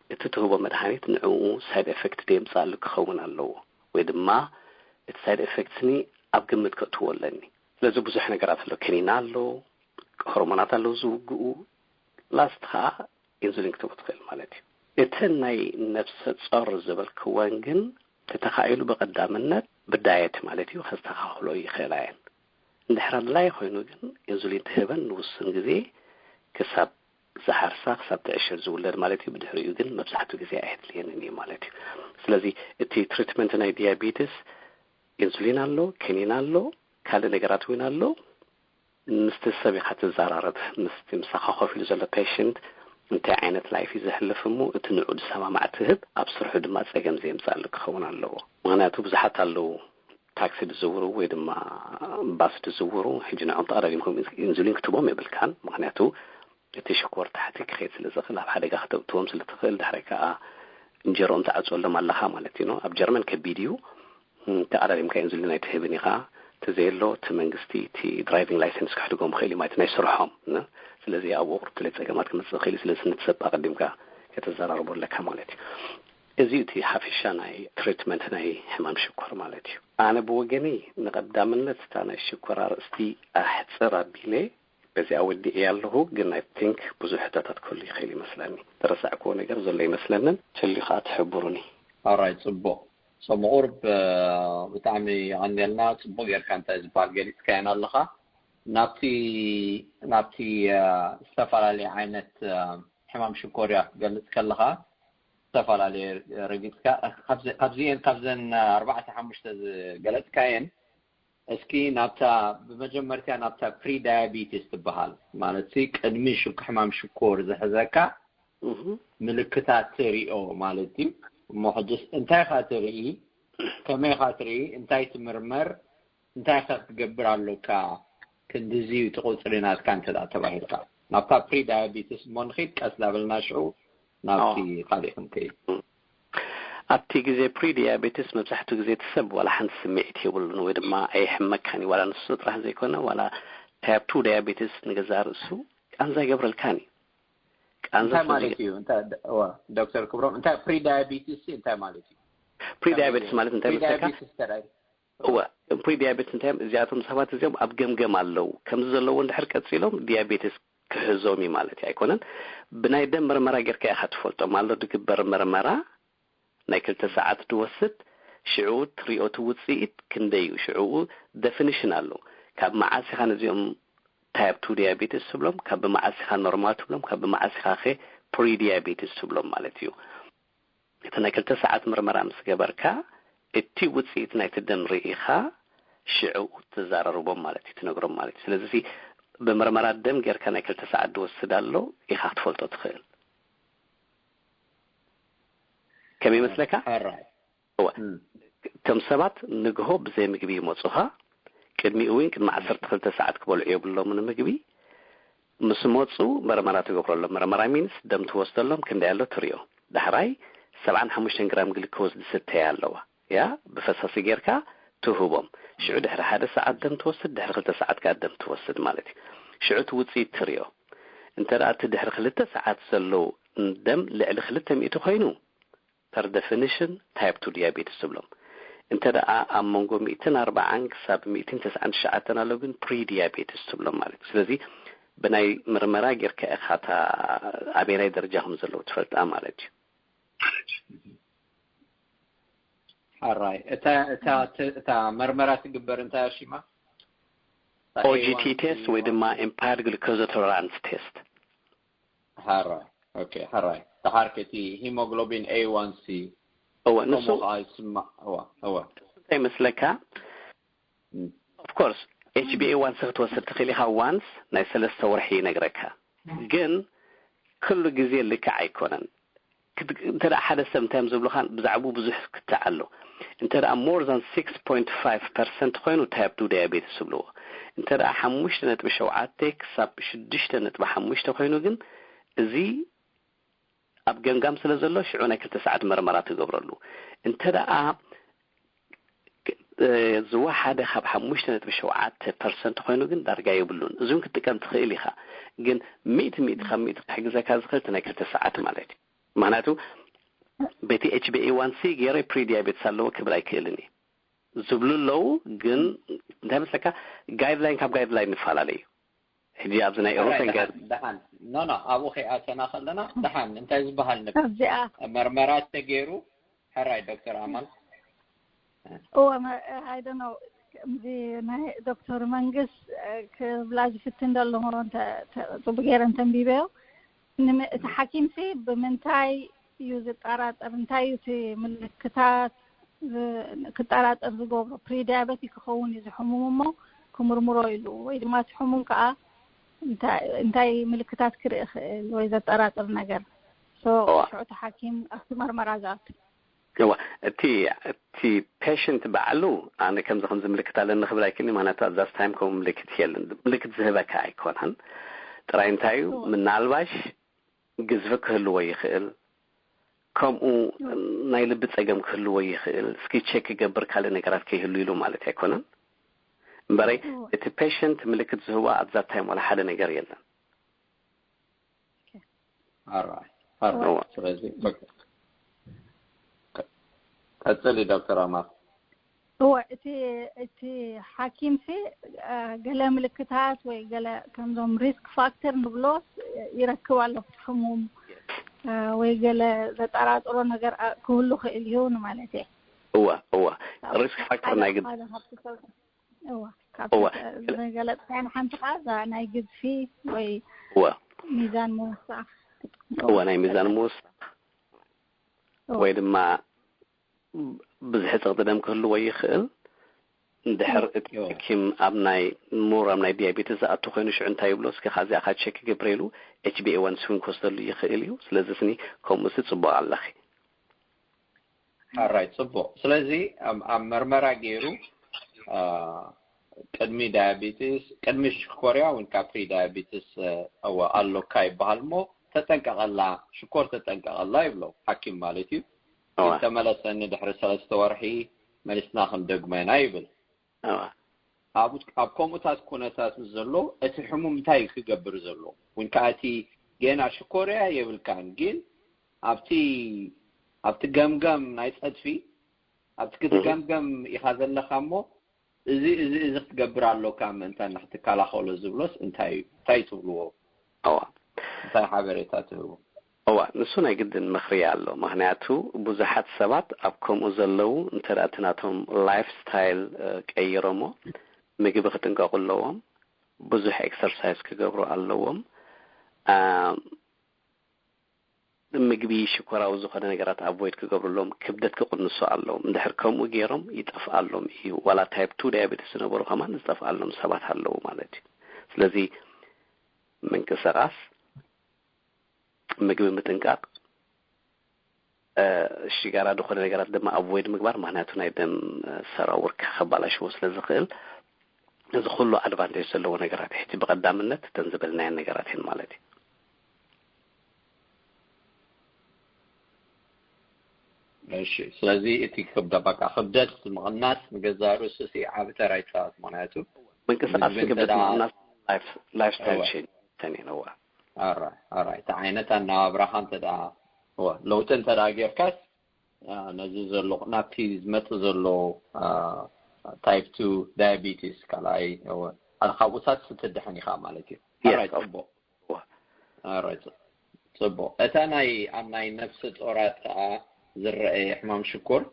እቲ ትህቦ መድሃኒት ንዕኡ ሳይድ ኤፌክት ደየምፅኣሉ ክኸውን ኣለዎ፣ ወይ ድማ እቲ ሳይድ ኤፌክትስኒ ኣብ ግምት ከእትዎ ኣለኒ። ስለዚ ብዙሕ ነገራት ኣሎ፣ ከኒና ኣሎ፣ ሆርሞናት ኣለዉ ዝውግኡ፣ ላስት ከዓ ኢንሱሊን ክትህቦ ትኽእል ማለት እዩ። እተን ናይ ነፍሰ ጾር ዝበልክወን ግን ተተኻኢሉ ብቐዳምነት ብዳየት ማለት እዩ ከስተኻኽሎ ይኽእላ እየን። እንድሕር ኣድላይ ኮይኑ ግን ኢንሱሊን ትህበን ንውሱን ግዜ ክሳብ ዝሓርሳ ክሳብ ትዕሽር ዝውለድ ማለት እዩ። ብድሕሪኡ ግን መብዛሕትኡ ግዜ ኣየድልየንን እዩ ማለት እዩ። ስለዚ እቲ ትሪትመንት ናይ ዲያቤትስ ኢንሱሊን ኣሎ፣ ከኒን ኣሎ፣ ካልእ ነገራት እውን ኣሎ። ምስቲ ሰብ ኢኻ ትዘራረብ፣ ምስቲ ምሳኻ ኮፍ ኢሉ ዘሎ ፔሽንት እንታይ ዓይነት ላይፍ እዩ ዘሕልፍ እሞ እቲ ንዑ ዝሰማማዕ ትህብ፣ ኣብ ስርሑ ድማ ጸገም ዘየምጻሉ ክኸውን ኣለዎ። ምክንያቱ ብዙሓት ኣለዉ ታክሲ ዝዝውሩ ወይ ድማ ባስ ዝዝውሩ፣ ሕጂ ንዖም ተቐዳዲምኩም ኢንሱሊን ክትቦም የብልካን። ምክንያቱ እቲ ሽኮር ታሕቲ ክኸይድ ስለ ዝኽእል ኣብ ሓደጋ ክተእትዎም ስለ ትኽእል፣ ድሕሪ ከኣ እንጀሮኦም ትዓጽወሎም ኣለኻ ማለት እዩ። ኣብ ጀርመን ከቢድ እዩ። ተቐዳዲምካ ኢንሱሊን ኣይትህብን ኢኻ። ተዘየሎ እቲ መንግስቲ እቲ ድራይቪንግ ላይሰንስ ክሕድጎም ይኽእል እዩ ማለት ናይ ስርሖም። ስለዚ ኣብኡ ቁርብ ጸገማት ክመጽእ ይኽእል እዩ። ስለዚ ነቲ ሰብ ኣቐዲምካ ከተዘራርቦ ኣለካ ማለት እዩ። እዚ እቲ ሓፈሻ ናይ ትሪትመንት ናይ ሕማም ሽኮር ማለት እዩ። ኣነ ብወገነይ ንቐዳምነት እታ ናይ ሽኮር ኣርእስቲ ኣሕጽር ኣቢለ በዚኣ ወዲኤ ኣለኹ። ግን ኣይ ቲንክ ብዙሕ ሕቶታት ክህሉ ይኽእል ይመስለኒ። ተረሳዕክዎ ነገር ዘሎ ይመስለንን፣ ተልዩ ከዓ ትሕብሩኒ። ኣራይ፣ ጽቡቕ። ሶም ቁርብ ብጣዕሚ የቐንየልና። ጽቡቕ ጌርካ እንታይ ዝበሃል ገሊጽካየን ኣለኻ። ናብቲ ናብቲ ዝተፈላለየ ዓይነት ሕማም ሽኮር እያ ክትገልጽ ከለኻ ዝተፈላለየ ረጊጽካ። ካብዚአን ካብዘን ኣርባዕተ ሓሙሽተ ዝገለጽካየን እስኪ ናብታ ብመጀመርታ ናብታ ፕሪ ዳያቢቲስ ትበሃል ማለት ሲ ቅድሚ ሽክ ሕማም ሽኮር ዝሕዘካ ምልክታት ትሪኦ ማለት እዩ። እሞ ሕጅስ እንታይ ካ ትርኢ፣ ከመይ ካ ትርኢ፣ እንታይ ትምርመር፣ እንታይ ካ ክትገብር ኣሎካ፣ ክንድዚ እዩ እቲ ቁፅሪ ናትካ እንተ ደኣ ተባሂልካ ናብታ ፕሪ ዳያቢቲስ እሞ ንኺድ ቀስ ዳበልና ሽዑ ናብቲ ካልእ ክንከይድ። ኣብቲ ግዜ ፕሪ ዲያቤትስ መብዛሕትኡ ግዜ እቲ ሰብ ዋላ ሓንቲ ስምዒት የብሉን ወይ ድማ ኣይሕመካን እዩ። ዋላ ንሱ ጥራሕ ዘይኮነ ዋላ ታይፕ ቱ ዲያቤትስ ንገዛእ ርእሱ ቃንዛ ይገብረልካን እዩ። ቃንዛ እንታይ ማለት እዩ? እንታይ ዶክተር ክብሮም እንታይ ፕሪ ዳያቤትስ እንታይ ማለት እዩ? ፕሪ ዳያቤትስ ማለት እንታይ መስለካ? እወ፣ ፕሪ ዲያቤትስ እንታይ እዮም? እዚኣቶም ሰባት እዚኦም ኣብ ገምገም ኣለዉ። ከምዚ ዘለዎ እንድሕር ቀጺሎም ዲያቤትስ ክሕዞም እዩ ማለት እዩ ኣይኮነን። ብናይ ደም መርመራ ጌርካ ኢኻ ትፈልጦም ኣሎ ድግበር መርመራ ናይ ክልተ ሰዓት ድወስድ ሽዑ ትሪኦ እቲ ውፅኢት ክንደይ እዩ። ሽዑ ደፊኒሽን ኣሎ። ካብ መዓስ ኢኻ ነዚኦም ታይፕ ቱ ዲያቤትስ ትብሎም፣ ካብ መዓስ ኢኻ ኖርማል ትብሎም፣ ካብ መዓስ ኢኻ ኸ ፕሪ ዲያቤትስ ትብሎም ማለት እዩ። እቲ ናይ ክልተ ሰዓት ምርመራ ምስ ገበርካ እቲ ውፅኢት ናይቲ ደም ርኢኻ ሽዑ ትዛረርቦም ማለት እዩ፣ ትነግሮም ማለት እዩ። ስለዚ ብምርመራ ደም ጌርካ ናይ ክልተ ሰዓት ድወስድ ኣሎ ኢኻ ክትፈልጦ ትኽእል። ከመይ ይመስለካ? ሕራይ። እወ። እም። እቶም ሰባት ንግሆ ብዘይ ምግቢ ይመጹኻ። ቅድሚኡ እውን ቅድሚ ዓሰርተ ክልተ ሰዓት ክበልዑ የብሎምን ምግቢ። ምስ መጹ መርመራ ትገብረሎም። መርመራ ሚንስ ደም ትወስደሎም ክንደይ ኣሎ ትሪኦ። ዳሕራይ ሰብዓን ሓሙሽተን ግራም ግልኮዝ ዝስተያ ኣለዋ። ያ ብፈሳሲ ጌርካ ትህቦም። ሽዑ ድሕሪ ሓደ ሰዓት ደም ትወስድ፣ ድሕሪ ክልተ ሰዓት ከኣ ደም ትወስድ ማለት እዩ። ሽዑ እቲ ውጽኢት ትሪኦ። እንተ ደኣ እቲ ድሕሪ ክልተ ሰዓት ዘሎ ደም ልዕሊ ክልተ ሚእቲ ኮይኑ፣ ፐር ደፊኒሽን ታይፕ ቱ ዲያቤትስ ትብሎም። እንተ ደኣ ኣብ መንጎ ሚእትን ኣርባዓን ክሳብ ሚእትን ተስዓን ትሽዓተን ኣለዉ፣ ግን ፕሪ ዲያቤትስ ትብሎም ማለት እዩ። ስለዚ ብናይ ምርመራ ጌርካ ኢኻ እታ ኣበየናይ ደረጃ ከም ዘለዉ ትፈልጣ ማለት እዩ። ሓራይ እታ እታ እታ መርመራ ትግበር እንታይ ሽማ? ኦጂቲ ቴስት ወይ ድማ ኢምፓየርድ ግሉኮዝ ቶለራንስ ቴስት። ሓራይ። ኦኬ፣ ሓራይ። ደሓር ከቲ ሂሞግሎቢን ኤ ዋን ሲ እወ፣ ንሱ ከምኡ ኸዓ ይስማዕ። እወ፣ እወ። እንታይ ይመስለካ? እም። ኦፍ ኮርስ ኤች ቢ ኤ ዋን ሲ ክትወስድ ትኽእል ኢኻ። ዋንስ ናይ ሰለስተ ወርሒ ይነግረካ። ግን ኩሉ ግዜ ልክዕ ኣይኮነን። ክት-፣ እንተ ደኣ ሓደ ሰብ እንታይ እዮም ዝብሉኻ፣ ብዛዕባኡ ብዙሕ ክትዕ ኣሎ። እንተ ደኣ ሞር ዛን ሲክስ ፖይንት ፋይቭ ፐርሰንት ኮይኑ ታይፕ ቱ ዳያቤትስ ይብልዎ። እንተ ደኣ ሓሙሽተ ነጥቢ ሸውዓተ ክሳብ ሽዱሽተ ነጥቢ ሓሙሽተ ኮይኑ ግን እዚ ኣብ ገምጋም ስለ ዘሎ ሽዑ ናይ ክልተ ሰዓት መርመራ ትገብረሉ። እንተ ደኣ ክ-፣ ዝወሓደ ካብ ሓሙሽተ ነጥቢ ሸውዓተ ፐርሰንት ኮይኑ ግን ዳርጋ የብሉን። እዚውን ክትጥቀም ትኽእል ኢኻ፣ ግን ሚእቲ ሚእቲ ካብ ሚእቲ ክሕግዘካ ዝኽእል እቲ ናይ ክልተ ሰዓት ማለት እዩ። ምክንያቱ በቲ ኤች ቢ ኤ ዋን ሲ ገይረ ፕሪዲያቤትስ ኣለዎ ክብል ኣይክእልን እዩ ዝብሉ ኣለዉ። ግን እንታይ መስለካ፣ ጋይድላይን ካብ ጋይድላይን ይፈላለ እዩ። ሕጂ ኣብዚ ናይ ኤሮፔን ጋይድ ደሓን ኖ ኖ ኣብኡ ከይኣተና ከለና ደሓን እንታይ ዝበሃል ንብ ኣብዚኣ መርመራ ተገይሩ ሕራይ ዶክተር ኣማን እወ I don't know ከምዚ ናይ ዶክተር መንግስት ክብላ ዝፍትን ዘሎ ጽቡቅ ገይረ እንተንቢበዮ እቲ ሓኪም ሲ ብምንታይ እዩ ዝጠራጠር እንታይ እዩ እቲ ምልክታት ክጠራጠር ዝገብሮ ፕሪዲያበቲ ክኸውን እዩ ዝሕሙም እሞ ክምርምሮ ኢሉ ወይ ድማ እቲ ሕሙም ከዓ እንታይ ምልክታት ክርኢ ክእል ወይ ዘጠራጥር ነገር ሽዑ እቲ ሓኪም ኣብቲ መርመራ ዝኣቱ እዋ እቲ እቲ ፔሽንት ባዕሉ ኣነ ከምዚ ከምዚ ምልክት ኣለኒ ክብል ኣይክእልን ምክንያቱ ኣብዛስ ታይም ከምኡ ምልክት የለን ምልክት ዝህበካ ኣይኮነን ጥራይ እንታይ እዩ ምናልባሽ ግዝፊ ክህልዎ ይኽእል ከምኡ ናይ ልቢ ጸገም ክህልዎ ይኽእል እስኪ ቸክ ክገብር ካልእ ነገራት ከይህሉ ኢሉ ማለት ኣይኮነን እምበረይ እቲ ፔሽንት ምልክት ዝህዋ ኣብዛ ታይም ዋላ ሓደ ነገር የለን ስለዚ ቀጽሊ ዶክተር ኣማር እወ እቲ እቲ ሓኪም ሲ ገለ ምልክታት ወይ ገለ ከምዞም ሪስክ ፋክተር ንብሎ ይረክብ ኣሎ ሕሙም ወይ ገለ ዘጠራጥሮ ነገር ክህሉ ክእል እዩ ንማለት እየ እወ እወ ሪስክ ፋክተር ናይ ግድ እወ ካብ እወ ገለፅካያን ሓንቲ ከዓ እዛ ናይ ግዝፊ ወይ እወ ሚዛን ምውሳኽ እወ ናይ ሚዛን ምውሳኽ ወይ ድማ ብዝሒ ጸቕጢ ደም ክህልዎ ይኽእል። እንድሕር እቲ ሓኪም ኣብ ናይ ሙር ኣብ ናይ ዲያቤትስ ዝኣቱ ኮይኑ ሽዑ እንታይ ይብሎ እስኪ ካዚኣ ካ ቸክ ይገብረ ኢሉ ኤች ቢ ኤ ዋን ሲ እውን ክወስደሉ ይኽእል እዩ። ስለዚ ስኒ ከምኡ ሲ ጽቡቕ ኣለኺ። ኣራይ ጽቡቕ። ስለዚ ኣብ መርመራ ገይሩ ቅድሚ ዳያቤትስ ቅድሚ ሽኮርያ እውን ካብ ፕሪ ዳያቤትስ ኣሎካ ይበሃል እሞ ተጠንቀቐላ ሽኮር ተጠንቀቐላ ይብሎ ሓኪም ማለት እዩ። ተመለሰኒ ድሕሪ ሰለስተ ወርሒ መሊስና ክንደግመና ይብል። ኣብ ከምኡታት ኩነታት ምስ ዘሎ እቲ ሕሙም እንታይ እዩ ክገብር ዘሎ? እውን ከዓ እቲ ገና ሽኮርያ የብልካን፣ ግን ኣብቲ ኣብቲ ገምገም ናይ ፀድፊ ኣብቲ ክትገምገም ኢኻ ዘለካ እሞ እዚ እዚ እዚ ክትገብር ኣሎካ ምእንታን ንክትከላኸሎ ዝብሎስ እንታይ እዩ? እንታይ ትብልዎ? እዋ እንታይ ሓበሬታ ትህቡ? እዋ ንሱ ናይ ግድን ምኽሪ ኣሎ። ምኽንያቱ ብዙሓት ሰባት ኣብ ከምኡ ዘለዉ እንተ እቲ ናቶም ላይፍ ስታይል ቀይሮሞ ምግቢ ክጥንቀቁ ኣለዎም። ብዙሕ ኤክሰርሳይዝ ክገብሩ ኣለዎም። ምግቢ ሽኮራዊ ዝኾነ ነገራት ኣቮይድ ክገብርሎም ክብደት ክቕንሱ ኣለዎም። እንድሕር ከምኡ ገይሮም ይጠፍኣሎም እዩ። ዋላ ታይፕ ቱ ዳያቤትስ ዝነበሩ ከማን ዝጠፍኣሎም ሰባት ኣለዉ ማለት እዩ። ስለዚ ምንቅስቓስ፣ ምግቢ ምጥንቃቕ፣ ሽጋራ ዝኾነ ነገራት ድማ ኣቮይድ ምግባር፣ ምክንያቱ ናይ ደም ሰራውርካ ከባላሽዎ ስለ ዝኽእል እዚ ኩሉ ኣድቫንቴጅ ዘለዎ ነገራት ሕጂ ብቐዳምነት እተን ዝበልናየን ነገራት እየን ማለት እዩ። እሺ ስለዚ እቲ ክብደ በቃ ክብደት ምቕናስ ንገዛ ርእሱ ሲ ዓቢ ተራ ይፃወት ምክንያቱ ምንቅስቃስ ምግቢ ክብደት እንተደኣ- ምቕናስ ላይፍ- ላይፍ ስታይል ቼንጅ ተን እየን እዋ ኣራይ ኣራይ እቲ ዓይነት ኣናባብራኻ እንተደኣ እወ ለውጢ እንተደኣ ጌርካስ አ፣ ነዚ ዘሎ ናብቲ ዝመፅእ ዘሎ አ፣ ታይፕ ቱ ዳያቢቲስ ካልኣይ እወ፣ አ፣ ካብኡታት ትድሕን ኢኻ ማለት እዩ ኣራይ Yes, of- ፅቡቅ እዋ ኣራይ ጽ- ጽቡቅ እታ ናይ ኣብ ናይ ነፍሰ ጾራት ከዓ ዝረአ ሕማም ሽኮር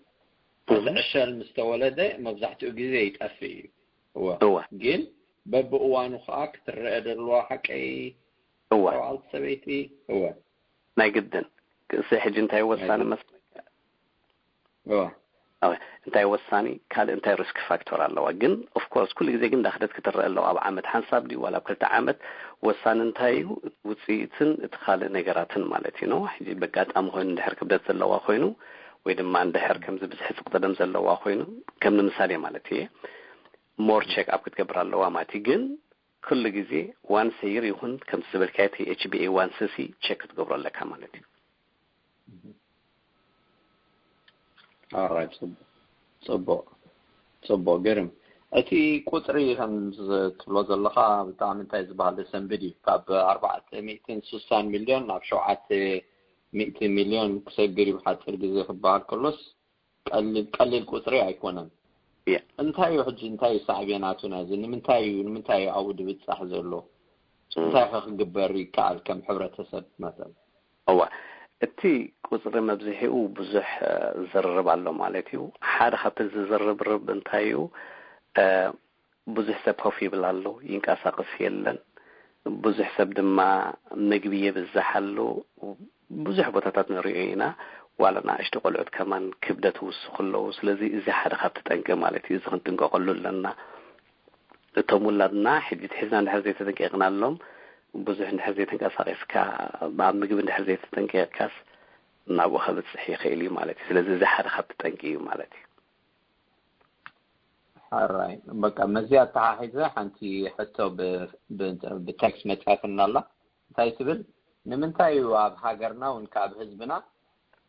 እቲ ዕሸል ምስ ተወለደ መብዛሕትኡ ግዜ ይጠፍእ እዩ እወ እወ ግን በብእዋኑ ከዓ ክትረአ ደለዋ ሓቀይ እወ ተባዕልቲ ሰበይቲ እወ ናይ ግድን ክእሲ ሕጂ እንታይ ወሳኒ መስለካ እወ ኣወ እንታይ ወሳኒ ካልእ እንታይ ሪስክ ፋክተር ኣለዋ ግን ኦፍኮርስ ኩሉ ግዜ ግን ዳክደት ክትረአ ኣለዋ ኣብ ዓመት ሓንሳብ ድዩ ዋላ ኣብ ክልተ ዓመት ወሳኒ እንታይ እዩ ውፅኢትን እቲ ካልእ ነገራትን ማለት እዩ ነው ሕጂ በጋጣሚ ኮይኑ እንድሕር ክብደት ዘለዋ ኮይኑ ወይ ድማ እንድሕር ከምዚ ብዝሒ ፅቕጥደም ዘለዋ ኮይኑ ከም ንምሳሌ ማለት እየ ሞር ቸክ ኣብ ክትገብር ኣለዋ ማለት እዩ ግን ኩሉ ግዜ ዋንስ የ ይር ይኹን ከምቲ ዝበልካዮ እቲ ኤች ቢ ኤ ዋን ሲ ሲ ቸክ ክትገብሮ ኣለካ ማለት እዩ። ኣራይ ጽቡቅ ጽቡቅ ጽቡቕ፣ ግርም። እቲ ቁጽሪ ከም ትብሎ ዘለኻ ብጣዕሚ እንታይ ዝበሃል ዘሰንብድ እዩ። ካብ ኣርባዕተ ሚእትን ስሳን ሚልዮን ናብ ሸውዓተ ሚእቲ ሚልዮን ክሰግር እዩ ብሓጺር ግዜ ክበሃል ከሎስ ቀሊል፣ ቀሊል ቁጽሪ ኣይኮነን። እያ። እንታይ እዩ ሕጂ፣ እንታይ እዩ ሳዕቤናቱ ናይዚ? ንምንታይ እዩ፣ ንምንታይ እዩ ኣብኡ ድብጻሕ ዘሎ? እንታይ ከ ክግበር ይከኣል ከም ሕብረተሰብ መጠን? እዋ፣ እቲ ቁጽሪ መብዝሒኡ ብዙሕ፣ እ፣ ዝርርብ ኣሎ ማለት እዩ። ሓደ ካብቲ ዝዝርብርብ እንታይ እዩ? እ፣ ብዙሕ ሰብ ኮፍ ይብል ኣሎ፣ ይንቀሳቐስ የለን። ብዙሕ ሰብ ድማ ምግቢ የብዝሕ ኣሎ። ብዙሕ ቦታታት ንሪኦ ኢና። ዋላ ንኣሽቱ ቆልዑት ከማን ክብደት ይውስኹ ኣለዉ። ስለዚ እዚ ሓደ ካብቲ ጠንቂ ማለት እዩ። እዚ ክንጥንቀቐሉ ኣለና። እቶም ውላድና ሕጂ ትሒዝና እንድሕር ዘይተጠንቂቕናሎም፣ ብዙሕ እንድሕር ዘይተንቀሳቒስካ፣ ኣብ ምግቢ እንድሕር ዘይተጠንቂቕካስ ናብኡ ከብጽሕ ይኽእል እዩ ማለት እዩ። ስለዚ እዚ ሓደ ካብቲ ጠንቂ እዩ ማለት እዩ። ሕራይ፣ በቃ፣ መዚ ኣተሓሒዘ ሓንቲ ሕቶ ብ-፣ ብ-፣ ብቴክስት መጽኣትና ኣላ። እንታይ ትብል? ንምንታይ እዩ ኣብ ሃገርና እውን ካብ ህዝብና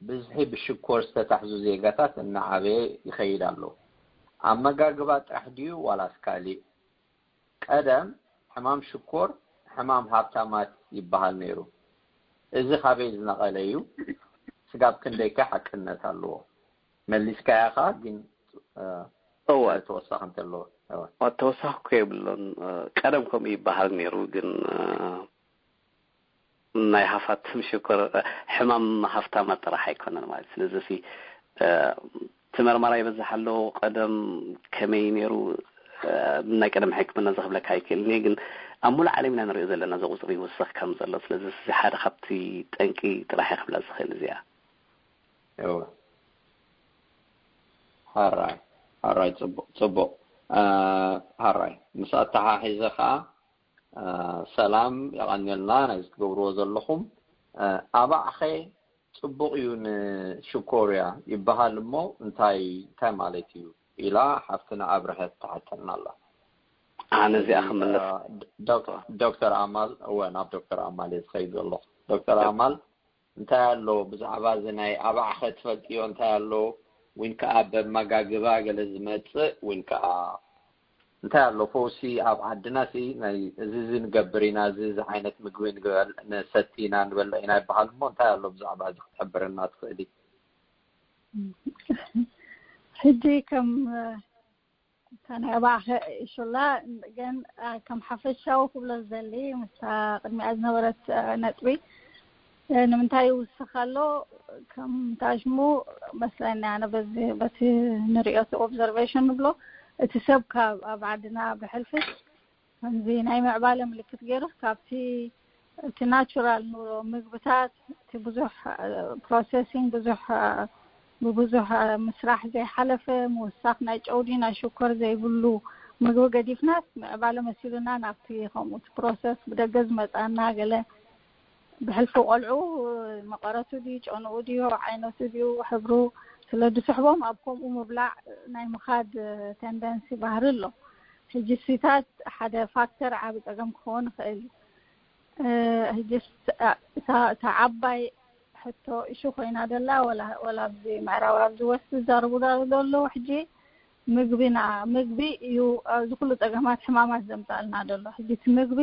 ብዝሒ ብሽኮር ዝተታሕዙ ዜጋታት እናዓበየ ይኸይድ ኣሎ? ኣመጋግባ ጥራሕ ድዩ ዋላስ ካሊእ? ቀደም ሕማም ሽኮር ሕማም ሃብታማት ይበሃል ነይሩ። እዚ ካበይ ዝነቐለ እዩ? ስጋብ ክንደይከ ሓቅነት ኣለዎ? መሊስካያ ኸኣ፣ ግን፣ እ፣ እወ። ተወሳኺ እንተለዎ። እወ። ኦ፣ ተወሳኺ እኮ የብሎን። እ፣ ቀደም ከምኡ ይበሃል ነይሩ፣ ግን፣ እ፣ ናይ ሃፋትም ሽኮር፣ እ፣ ሕማም ሃፍታማት ጥራሕ ኣይኮነን ማለት። ስለዚ ሲ፣ እ፣ እቲ መርመራ ይበዝሕ ኣሎ። ቀደም ከመይ ነይሩ? እ፣ ናይ ቀደም ሕክምና ዘኽብለካ ኣይክእልን እየ፣ ግን ኣብ ሙሉእ ዓለም ኢና ንሪኦ ዘለና፣ እዚ ቁጽሪ ይውስኽ ከም ዘሎ። ስለዚ እዚ ሓደ ካብቲ ጠንቂ ጥራሕ እየ ክብላ ዝኽእል እዚኣ። እወ። ሓራይ፣ ሓራይ፣ ጽቡቕ፣ ጽቡቕ። እ፣ ሓራይ፣ ምስ ኣተሓሒዘ ኸኣ፣ እ፣ ሰላም፣ የቐንየልና ናይዚ ትገብርዎ ዘለኹም። እ፣ ኣባዕኸ ጽቡቕ እዩ ንሽኮርያ ይበሃል እሞ እንታይ፣ እንታይ ማለት እዩ? ኢላ ሓፍትና ኣብርሀት ትሓተና ኣላ። ኣነ እዚኣ ክምልስ። እ፣ ዶክ-፣ ዶክተር ኣማል፣ እወ፣ ናብ ዶክተር ኣማል እየ ዝኸይድ ዘለኹ። ዶክተር ኣማል፣ እንታይ ኣሎ ብዛዕባ እዚ ናይ ኣባዕኸ ትፈልጥዮ እንታይ ኣሎ? ወይን ከኣ በመጋግባ ገለ ዝመጽእ፣ ወይን ከኣ እንታይ ኣሎ ፈውሲ ኣብ ዓድና ሲ ናይ እዚ፣ እዚ ንገብር ኢና፣ እዚ፣ እዚ ዓይነት ምግቢ ንግበል-፣ ንሰቲ ኢና፣ ንበልዕ ኢና ይበሃል እሞ እንታይ ኣሎ ብዛዕባ እዚ ክትሕብረና ትኽእሊ? ሕጂ ከም እታ ናይ ኣባዕኸ ኢሹላ ግን፣ አ፣ ከም ሓፈሻዊ ክብሎ ዝደሊ ምስታ ቅድሚኣ ዝነበረት፣ አ፣ ነጥቢ፣ እ፣ ንምንታይ ይውስኽ ኣሎ? ከም ታሽሙ መስለኒ ኣነ በዚ፣ በቲ ንሪኦ እቲ ኦብዘርቬሽን ንብሎ፣ እቲ ሰብ ካብ ኣብ ዓድና ብሕልፊ ከምዚ ናይ ምዕባለ ምልክት ገይሩስ ካብቲ እቲ ናቹራል ኑሮ ምግብታት፣ እቲ ብዙሕ፣ እ፣ ፕሮሰሲንግ፣ ብዙሕ፣ እ፣ ብብዙሕ፣ እ፣ ምስራሕ ዘይሓለፈ፣ ምውሳኽ ናይ ጨው ድዩ ናይ ሽኮር ዘይብሉ ምግቢ ገዲፍናስ ምዕባለ መሲሉና ናብቲ ከምኡ እቲ ፕሮሰስ ብደገ ዝመጻና ገለ ብሕልፊ ቆልዑ መቐረቱ ድዩ፣ ጨንኡ ድዩ፣ ዓይነቱ ድዩ፣ ሕብሩ ስለ ዝስሕቦም ኣብ ከምኡ ምብላዕ ናይ ምኻድ ቴንደንሲ ባህሪ ኣሎ። ሕጂ እሲታት ሓደ ፋክተር ዓቢ ጸገም ክኸውን ይኽእል እዩ። እ፣ ሕጂ እሳ-፣ እታ፣ እታ ዓባይ ሕቶ ኢሹ ኮይና ደላ ወላ፣ ወላ ኣብዚ ምዕራብ ኣብዚ ወስቲ ዝዛረቡ ዘለዉ ሕጂ ምግብና፣ ምግቢ እዩ ኣብዚ ኩሉ ጸገማት ሕማማት ዘምጻልና ዘሎ። ሕጂ እቲ ምግቢ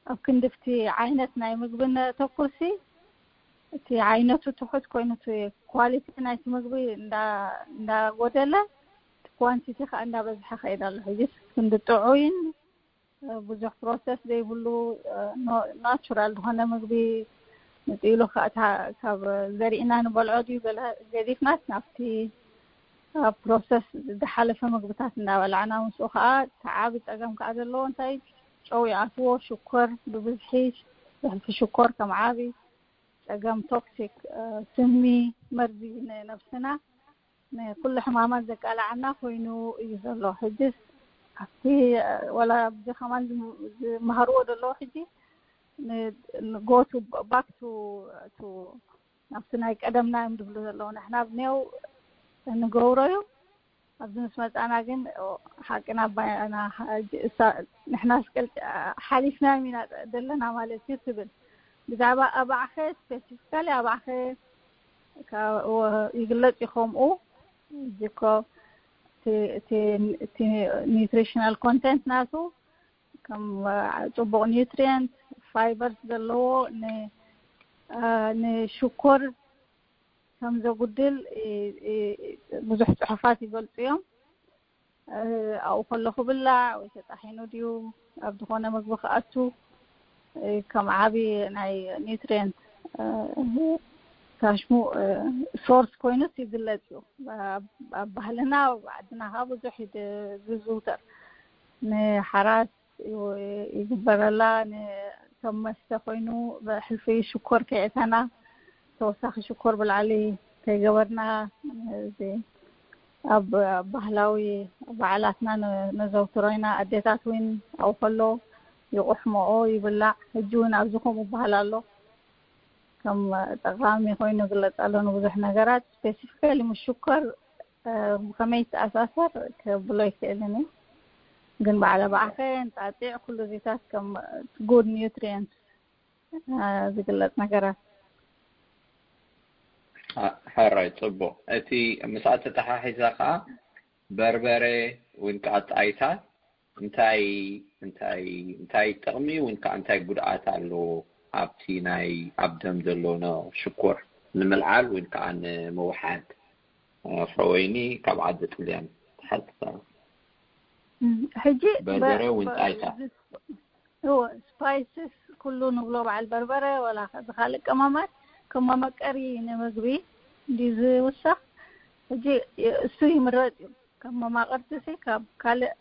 ኣብ ክንዲ ኣብቲ ዓይነት ናይ ምግቢ ነተኩርሲ፣ እቲ ዓይነቱ ትሑት ኮይኑ እቲ ኳሊቲ ናይቲ ምግቢ እንዳ-፣ እንዳጎደለ፣ እቲ ኳንቲቲ ከዓ እንዳበዝሐ ከይድ ኣሎ። ሕጂስ ክንዲ ጥዑይን ብዙሕ ፕሮሰስ ዘይብሉ፣ ኖ-፣ ናቹራል ዝኾነ ምግቢ ምጽእ ኢሉ ከኣ እታ ካብ ዘሪእና ንበልዖ ድዩ ገለ ገዲፍናስ ናብቲ ኣብ ፕሮሰስ ዝሓለፈ ምግብታት እንዳበላዕና፣ ምስኡ ከኣ እቲ ዓቢ ጸገም ከኣ ዘለዎ እንታይ ጨው ይኣትዎ፣ ሽኮር ብብዝሒ፣ ብሕልፊ ሽኮር ከም ዓቢ ጸገም ቶክሲክ፣ እ፣ ስሚ፣ መርዚ ንነብስና፣ ንኩሉ ሕማማት ዘቃልዓና ኮይኑ እዩ ዘሎ። ሕጂስ ኣብቲ፣ እ፣ ወላ ኣብዚ ከማን ዝም-፣ ዝመሃርዎ ዘለዉ ሕጂ ን-፣ ንጎቱ ባክ ቱ፣ ቱ ናብቲ ናይ ቀደምና እዮም ዝብሉ ዘለዉ። ንሕና ብኔው ንገብሮ እዩ። ኣብዚ ምስ መጻና ግን፣ ኦ፣ ሓቅና ኣባና፣ እሳ-፣ ንሕና ስቀል ሓሊፍና ኢና ዘለና ማለት እዩ ትብል። ብዛዕባ ኣባዕኸ፣ ስፔሲፊካሊ ኣባዕኸ፣ ካብ፣ ኦ፣ ይግለጽ እዩ ከምኡ። ሕጂ እኮ እቲ nutritional content ናቱ ከም ጽቡቕ nutrient fibers ዘለዎ ንሽኮር ከም ዘጉድል ብዙሕ ጽሑፋት ይገልጹ እዮም። ኣብኡ ከሎ ክብላዕ ወይ ተጣሒኑ ድዩ ኣብ ዝኾነ ምግቢ ክኣቱ ከም ዓቢ ናይ nutrient ካሽሙ source ኮይኑስ ይግለጽ እዩ። ኣብ ባህልና ኣብ ዓድና ከዓ ብዙሕ ዝዝውተር ንሓራስ ይግበረላ ከም መስተ ኮይኑ ብሕልፊ ሽኮር ከየእተና ተወሳኺ ሽኮር ብላዕሊ ከይገበርና እዚ ኣብ ባህላዊ በዓላትና ነዘውትሮ ኢና። ኣዴታት እውን ኣብኡ ከሎ ይቑሕሞኦ ይብላዕ። ሕጂ እውን ኣብዚ ከምኡ ባህል ኣሎ። ከም ጠቃሚ ኮይኑ ይግለጽ ኣሎ ንብዙሕ ነገራት። ስፔሲፊካሊ ምስ ሽኮር ብከመይ ይተኣሳሰር ክብሎ ይክእልን እዩ። ግን ባዕለ ባዕኸ እንጣጢዕ ኩሉ ዚታት ከም good nutrient ዝግለጽ ነገራት። ሕራይ ጽቡቕ። እቲ ምስኣ ተተሓሒዛ ከዓ በርበረ ወይ ከዓ ጣይታ እንታይ እንታይ እንታይ ጥቕሚ ወይ ከዓ እንታይ ጉድኣት ኣለዎ ኣብቲ ናይ ኣብ ደም ዘሎ ሽኮር ንምልዓል ወይ ከዓ ንምውሓድ? ፍረወይኒ ካብ ዓዲ ጥልያን ትሓትታ። ሕጂ በርበረ ወይ ጣይታ spices ኩሉ ንብሎ በዓል በርበረ ወላ ዝካልእ ቀመማት ከም መመቀሪ ንምግቢ እንዲ ዝውሰኽ ሕጂ እሱ ይምረጥ እዩ። ከም መማቅርቲ ሲ ካብ ካልእ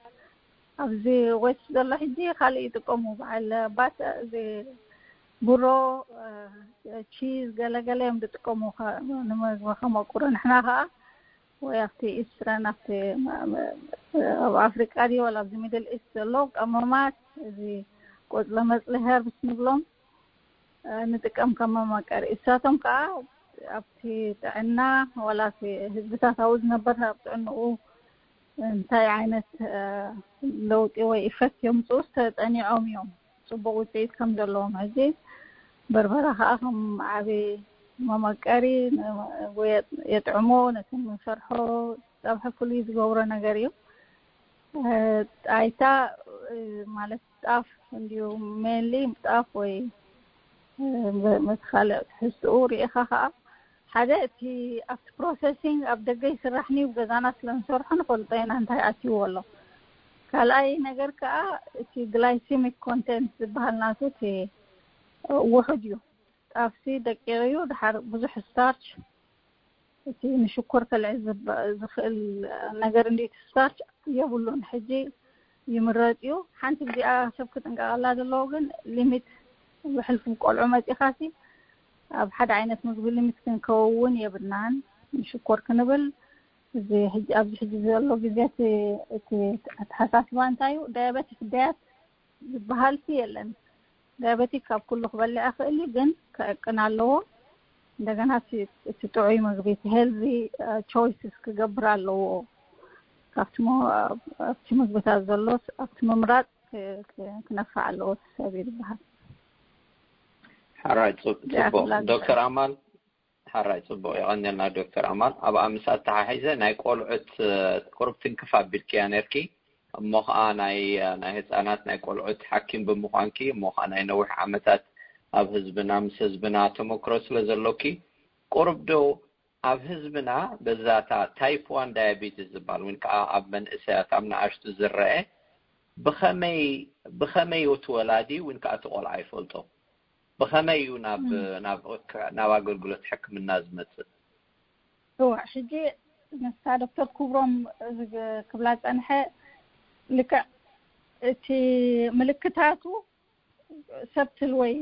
ኣብዚ ዌስት ዘሎ ሕጂ ካልእ ይጥቀሙ በዓል ባት እዚ ብሮ ቺዝ ገለገለ እዮም ዝጥቀሙ ንምግቢ ከመቁሩ። ንሕና ከዓ ወይ ኣብቲ ኢስትረን ኣብቲ ኣብ ኣፍሪቃ ድዩ ወላ ኣብዚ ሚድል ኢስት ዘሎ ቀመማት እዚ ቆፅለ መፅሊ ሄርብስ ንብሎም ንጥቀም ከም መመቀሪ። እሳቶም ከዓ ኣብቲ ጥዕና ዋላ ህዝብታታዊ ዝነበር ኣብ ጥዕንኡ እንታይ ዓይነት ለውጢ ወይ ኢፈክት የምፅኡስ ተጠኒዖም እዮም ፅቡቅ ውፅኢት ከም ዘለዎም። ሕጂ በርበራ ከዓ ከም ዓብ መመቀሪ የጥዕሞ። ነቲ ንሰርሖ ፀብሒ ፍሉይ ዝገብሮ ነገር እዩ። ጣይታ ማለት ጣፍ እንዲዩ ሜንሊ ጣፍ ወይ ምስ ካልእ ትሕዝትኡ ርኢኻ ከዓ ሓደ እቲ ኣብቲ ፕሮሰሲንግ ኣብ ደገ ይስራሕ ንዩ ገዛና ስለ ንሰርሖ ንፈልጦ ኢና እንታይ ኣትይዎ ኣሎ። ካልኣይ ነገር ከዓ እቲ ግላይሲሚክ ኮንቴንት ዝበሃል ናቱ እቲ ውሑድ እዩ። ጣፍሲ ደቂቕ እዩ። ድሓር ብዙሕ ስታርች እቲ ንሽኮር ከልዕል ዝኽእል ነገር እንዲ ስታርች የብሉን። ሕጂ ይምረጥ እዩ። ሓንቲ ግዜኣ ሰብ ክጥንቀቀላ ዘለዎ ግን ሊሚት ብሕልፊ ቆልዑ መፂኻሲ ኣብ ሓደ ዓይነት ምግቢ ሊሚት ክንከውን የብልናን። ንሽኮር ክንብል እዚ ኣብዚ ሕጂ ዘሎ ግዜ እቲ ኣተሓሳስባ እንታይ እዩ? ዳያበቲክ ዳያት ዝበሃል ሲ የለን። ዳያበቲክ ካብ ኩሉ ክበልዕ ይኽእል እዩ፣ ግን ከዕቅን ኣለዎ። እንደገና እቲ ጥዑይ ምግቢ እቲ ሄልዚ ቾይስስ ክገብር ኣለዎ። ካብቲ ኣብቲ ምግብታት ዘሎ ኣብቲ ምምራፅ ክነፋዕ ኣለዎ ሰብ እዩ ዝበሃል። ሕራይ ጽቡቅ ዶክተር ኣማል ሓራይ ጽቡቅ የቐንየልና ዶክተር ኣማን። ኣብኣ ምስ ኣተሓሒዘ ናይ ቆልዑት ቁሩብ ትንክፍ ኣቢልክያ ነርኪ። እሞ ኸኣ ናይ ናይ ህጻናት ናይ ቆልዑት ሓኪም ብምዃንኪ እሞ ኸኣ ናይ ነዊሕ ዓመታት ኣብ ህዝብና ምስ ህዝብና ተመክሮ ስለ ዘሎኪ ቁሩብ ዶ ኣብ ህዝብና በዛታ ታይፕ ዋን ዳያቤትስ ዝበሃል ወይ ከዓ ኣብ መንእሰያት ኣብ ንኣሽቱ ዝረአ ብኸመይ ብኸመይ እቲ ወላዲ ወይ ከዓ እቲ ቆልዓ ይፈልጦ? ብኸመይ እዩ ናብ ናብ ኣገልግሎት ሕክምና ዝመጽእ? እዋ ሕጂ ንሳ ዶክተር ክብሮም ክብላ ጸንሐ ልክዕ እቲ ምልክታቱ ሰብትል ወይ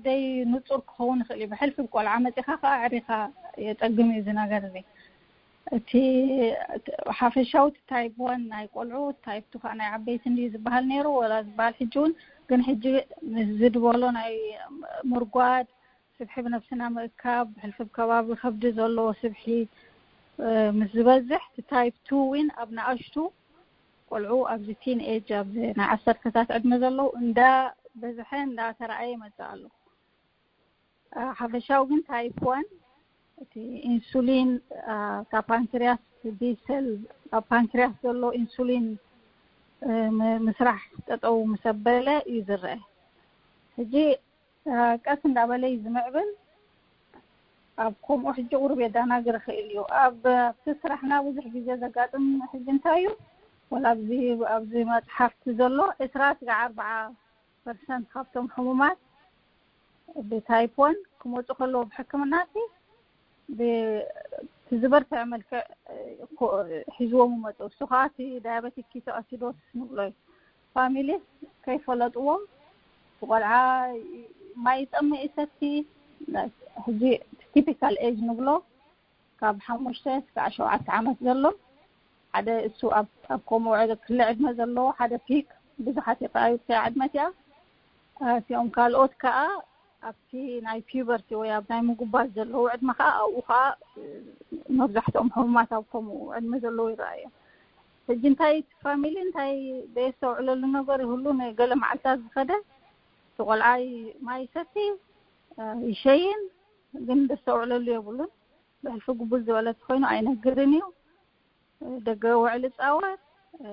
ደይ ንጹር ክኸውን ይኽእል እዩ። ብሕልፊ ቆልዓ መጺኻ ከዓ ዕሪኻ የጸግም እዩ እዚ ነገር እዚ። እቲ ሓፈሻዊ ታይፕ ዋን ናይ ቆልዑ ታይፕ ቱ ከዓ ናይ ዓበይቲ እንዲ ዝበሃል ነይሩ ወላ ዝበሃል ሕጂ እውን ግን ሕጂ ምስ ዝድበሎ ናይ ምርጓድ ስብሒ ብነብስና ምእካብ ብሕልፊ ከባቢ ከብዲ ዘለዎ ስብሒ ምስ ዝበዝሕ እቲ ታይፕ ቱ ዊን ኣብ ንኣሽቱ ቆልዑ ኣብዚ ቲን ኤጅ ኣብዚ ናይ ዓሰርተታት ዕድመ ዘለዉ እንዳ በዝሐ እንዳ ተረኣየ ይመፅእ ኣሎ። ሓፈሻዊ ግን ታይፕ ዋን እቲ ኢንሱሊን፣ እ፣ ካብ ፓንክሪያስ፣ እቲ ቢ ሰል ኣብ ፓንክሪያስ ዘሎ ኢንሱሊን፣ እ፣ ም-፣ ምስራሕ ጠጠው ምስ ኣበለ እዩ ዝረአ። ሕጂ፣ እ፣ ቀስ እንዳበለ እዩ ዝምዕብል። ኣብ ከምኡ ሕጂ ቁሩብ የዳናግር ይኽእል እዩ። ኣብ፣ ኣብቲ ስራሕና ብዙሕ ግዜ ዘጋጥም ሕጂ እንታይ እዩ? ወላ ኣብዚ፣ ኣብዚ መጽሓፍቲ ዘሎ ዕስራ ስጋዕ ኣርብዓ ፐርሰንት ካብቶም ሕሙማት ብታይፕ ዋን ክመጹ ከለዉ ብሕክምና ሲ ብ-፣ እቲ ዝበርትዐ መልክዕ፣ እ፣ ኮ-፣ ሒዝዎም ይመጹ። እሱ ከዓ እቲ ዳያበቲክ ኪቶኣሲዶሲስ ንብሎ እዩ። ፋሚሊስ ከይፈለጥዎም እቲ ቆልዓ ማይ ይጠምእ ይሰቲ። ሕጂ እቲ ቲፒካል ኤጅ ንብሎ ካብ ሓሙሽተ እስካዕ ሸውዓተ ዓመት ዘሎ ሓደ እሱ ኣብ፣ ኣብ ከምኡ ዕድ-፣ ክሊ ዕድመ ዘለዎ ሓደ ፒክ፣ ብዙሓት ይቀያዩ እቲኣ ዕድመ እቲኣ። እቲኦም ካልኦት ከዓ ኣብቲ ናይ ፒበርቲ ወይ ኣብ ናይ ምጉባዝ ዘለዉ ዕድመ ከዓ ኣብኡ ከዓ መብዛሕትኦም ሕሙማት ኣብ ከምኡ ዕድመ ዘለዉ ይረኣዮም። ሕጂ እንታይ እቲ ፋሚሊ እንታይ ዘየስተውዕለሉ ነገር ይህሉ፣ ንገለ መዓልታት ዝኸደ እቲ ቆልዓ ይ-፣ ማይ ይሰቲ፣ እ፣ ይሸይን፣ ግን ዘስተውዕለሉ የብሉን። ብሕልፊ ግቡዝ ዝበለ ተኾይኑ ኣይነግርን እዩ። ደገ ውዕል ይጻወት፣ እ፣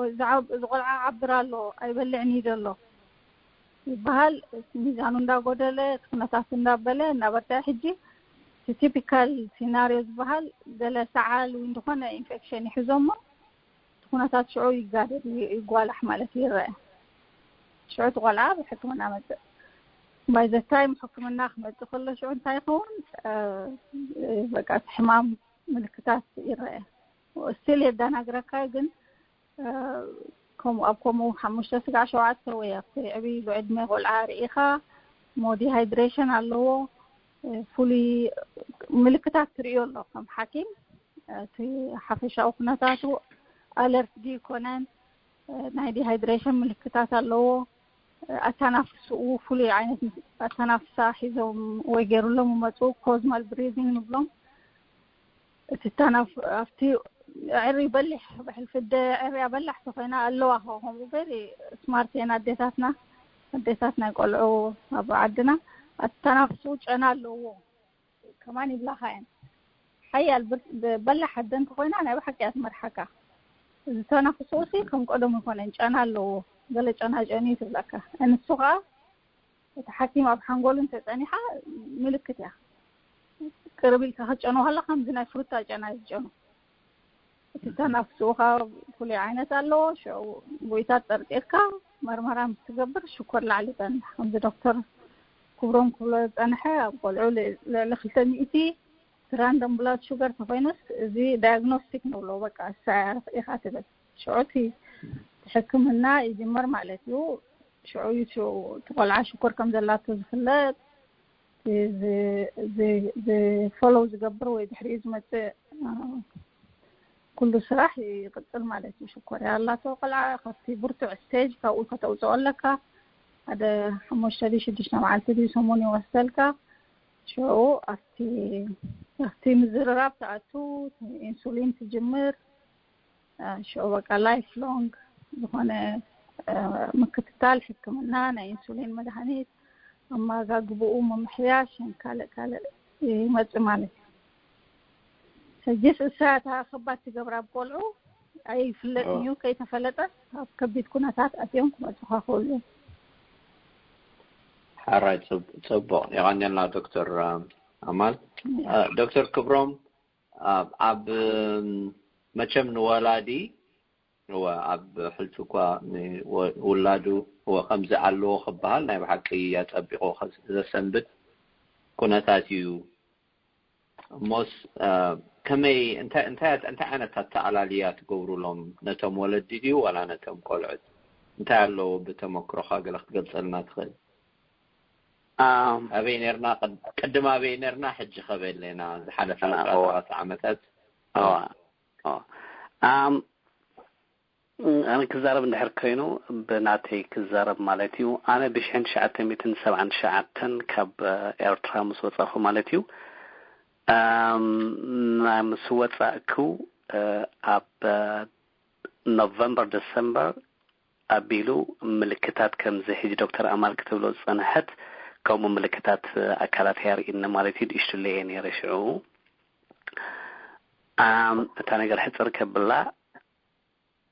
እዚ ዓብ-፣ እዚ ቆልዓ ዓብር ኣሎ፣ ኣይበልዕን እዩ ዘሎ ይበሃል። ሚዛኑ እንዳጎደለ፣ እቲ ኩነታቱ እንዳበለ፣ እንዳበርትዐ፣ ሕጂ እቲ ቲፒካል ሲናሪዮ ዝበሃል ገለ ሰዓል ወይ እንደኾነ ኢንፌክሽን ይሕዞ እሞ፣ እቲ ኩነታት ሽዑ ይጋደድ፣ ይ-፣ ይጓላሕ ማለት ይረአ። ሽዑ እቲ ቆልዓ ብሕክምና መጽእ። ባይ ዘ ታይም ሕክምና ክመጽእ ከሎ ሽዑ እንታይ ይኸውን? እ፣ በቃ እቲ ሕማም ምልክታት ይረአ። ስቲል የዳናግረካ ግን፣ እ፣ ከምኡ ኣብ ከምኡ ሓሙሽተ ስጋዕ ሸውዓተ ወይ ኣብቲ ዕብይ ኢሉ ዕድመ ቆልዓ ርኢኻ፣ እሞ ዲሃይድሬሽን ኣለዎ፣ እ፣ ፍሉይ ምልክታት ትርእዮ ኣሎ ከም ሓኪም። እቲ ሓፈሻዊ ኩነታቱ ኣለርት ድዩ ይኮነን፣ እ፣ ናይ ዲሃይድሬሽን ምልክታት ኣለዎ፣ እ፣ ኣተናፍስኡ ፍሉይ ዓይነት ኣተናፍሳ ሒዞም ወይ ገይሩሎም ይመፁ፣ ኮዝማል ብሪዚንግ ንብሎም። እቲ ተናፍ-፣ ኣብቲ ዕሪ በሊሕ፣ ብሕልፊ ደ-፣ ዕርያ በላሕ ተኾይና ኣለዋ። ከምኡ ቨሪ ስማርት እየን ኣዴታትና፣ ኣዴታት ናይ ቆልዑ ኣብ ዓድና። ኣተናፍስኡ ጨና ኣለዎ። ከማን ይብላኻ እየን። ሓያል ብር-፣ ብ-፣ በላሕ ኣደ እንተኾይና ናይ ብሓቂ እያ ትመርሓካ። ዝተናፍስኡ ሲ ከም ቀደሙ ይኮነን፣ ጨና ኣለዎ። ገለ ጨና ጨንዩ ትብለካ። ንሱ ኸኣ እቲ ሓኪም ኣብ ሓንጎሉ እንተጸኒሓ ምልክት እያ። ቅርብ ኢልካ ክትጨኖ ከለኻ ከምዚ ናይ ፍሩታ ጨና እዩ ዝጨኖ። እቲ ተናፍስኡኻ ፍሉይ ዓይነት ኣለዎ። ሽዑ ጎይታት ጸርጢርካ መርመራ ምስ ትገብር ሽኮር ላዕሊ ይጸንሕ። ከምዚ ዶክተር ክብሮም ክብሎ ዝጸንሐ ኣብ ቆልዑ ል-፣ ልዕሊ ክልተ ሚእቲ ራንደም ብላድ ሹገር ተኾይኑስ እዚ ዳያግኖስቲክ ንብሎ፣ በቃ እሳ ኢኻ ትብል። ሽዑ እቲ ሕክምና ይጅመር ማለት እዩ። ሽዑ እዩ ሽዑ እቲ ቆልዓ ሽኮር ከም ዘላቶ ዝፍለጥ፣ ዝ-፣ ዝ-፣ ዝፎሎው ዝገብር ወይ ድሕሪኡ ዝመጽእ፣ አ፣ ኩሉ ስራሕ ይቕጽል ማለት እዩ። ሽኮር ያላቶ ቆልዓ ካብቲ ብርቱዕ ስቴጅ ካብኡ ከተውጽኦ ኣለካ። ሓደ ሓሙሽተ ድዩ ሽዱሽተ መዓልቲ ድዩ ሰሙን ይወስደልካ። ሽዑ ኣብቲ፣ ኣብቲ ምዝርራብ ትኣቱ፣ ኢንሱሊን ትጅምር። አ፣ ሽዑ በቃ ላይፍ ሎንግ ዝኾነ፣ አ፣ ምክትታል፣ ሕክምና፣ ናይ ኢንሱሊን መድሃኒት፣ ኣመጋግብኡ ምምሕያሽ፣ ካልእ ካልእ ይመጽእ ማለት እዩ። ሕጂስ እሳ እታ ከባድ ትገብራ ኣብ ቆልዑ ኣይፍለጥን እዩ። ከይተፈለጠ ኣብ ከቢድ ኩነታት ኣትዮም ክመጹኻ ክኽእሉ እዮም። ሓራይ ጽብ-፣ ጽቡቕ። የቐንየልና ዶክተር፣ አ፣ ኣማል። አ፣ ዶክተር ክብሮም፣ ኣብ፣ ኣብ፣ እም፣ መቸም ንወላዲ፣ እወ፣ ኣብ ሕልፊ እኳ ንወ-፣ ውላዱ፣ እወ፣ ከምዚ ኣለዎ ክበሃል ናይ ብሓቂ ኣጸቢቑ ከ-፣ ዘሰንብድ ኩነታት እዩ። እሞስ፣ አ፣ ከመይ፣ እንታይ፣ እንታይ፣ እንታይ ዓይነት ኣተኣላልያ ትገብሩሎም ነቶም ወለዲ ድዩ ዋላ ነቶም ቆልዑት? እንታይ ኣለዎ ብተመክሮኻ ገለ ክትገልጸልና ትኽእል? ኣም፣ ኣበይ ነርና? ቅድ-፣ ቅድም ኣበይ ነርና? ሕጂ ከበይ ኣለና? ዝሓለፈ ኣና፣ ኣስራ ኣዋ። ኣርባዕተ ዓመታት። ኣዋ። ኣዋ። ኣም፣ ኣነ ክዛረብ እንድሕር ኮይኑ፣ ብናተይ ክዛረብ ማለት እዩ። ኣነ ብሽሕን ትሽዓተ ሚእትን ሰብዓን ትሽዓተን ካብ ኤርትራ ምስ ወጻኹ ማለት እዩ። ኣም፣ ና-፣ ምስ ወጻእኩ፣ እ፣ ኣብ ኖቨምበር፣ ዲሰምበር ኣቢሉ ምልክታት ከምዚ ሕጂ ዶክተር ኣማል ክትብሎ ዝጸንሐት ከምኡ ምልክታት ኣካላት የርእየኒ ማለት እዩ። ንእሽትለየ ነይረ ሽዑ። ኣም እታ ነገር ሕፅር ከብላ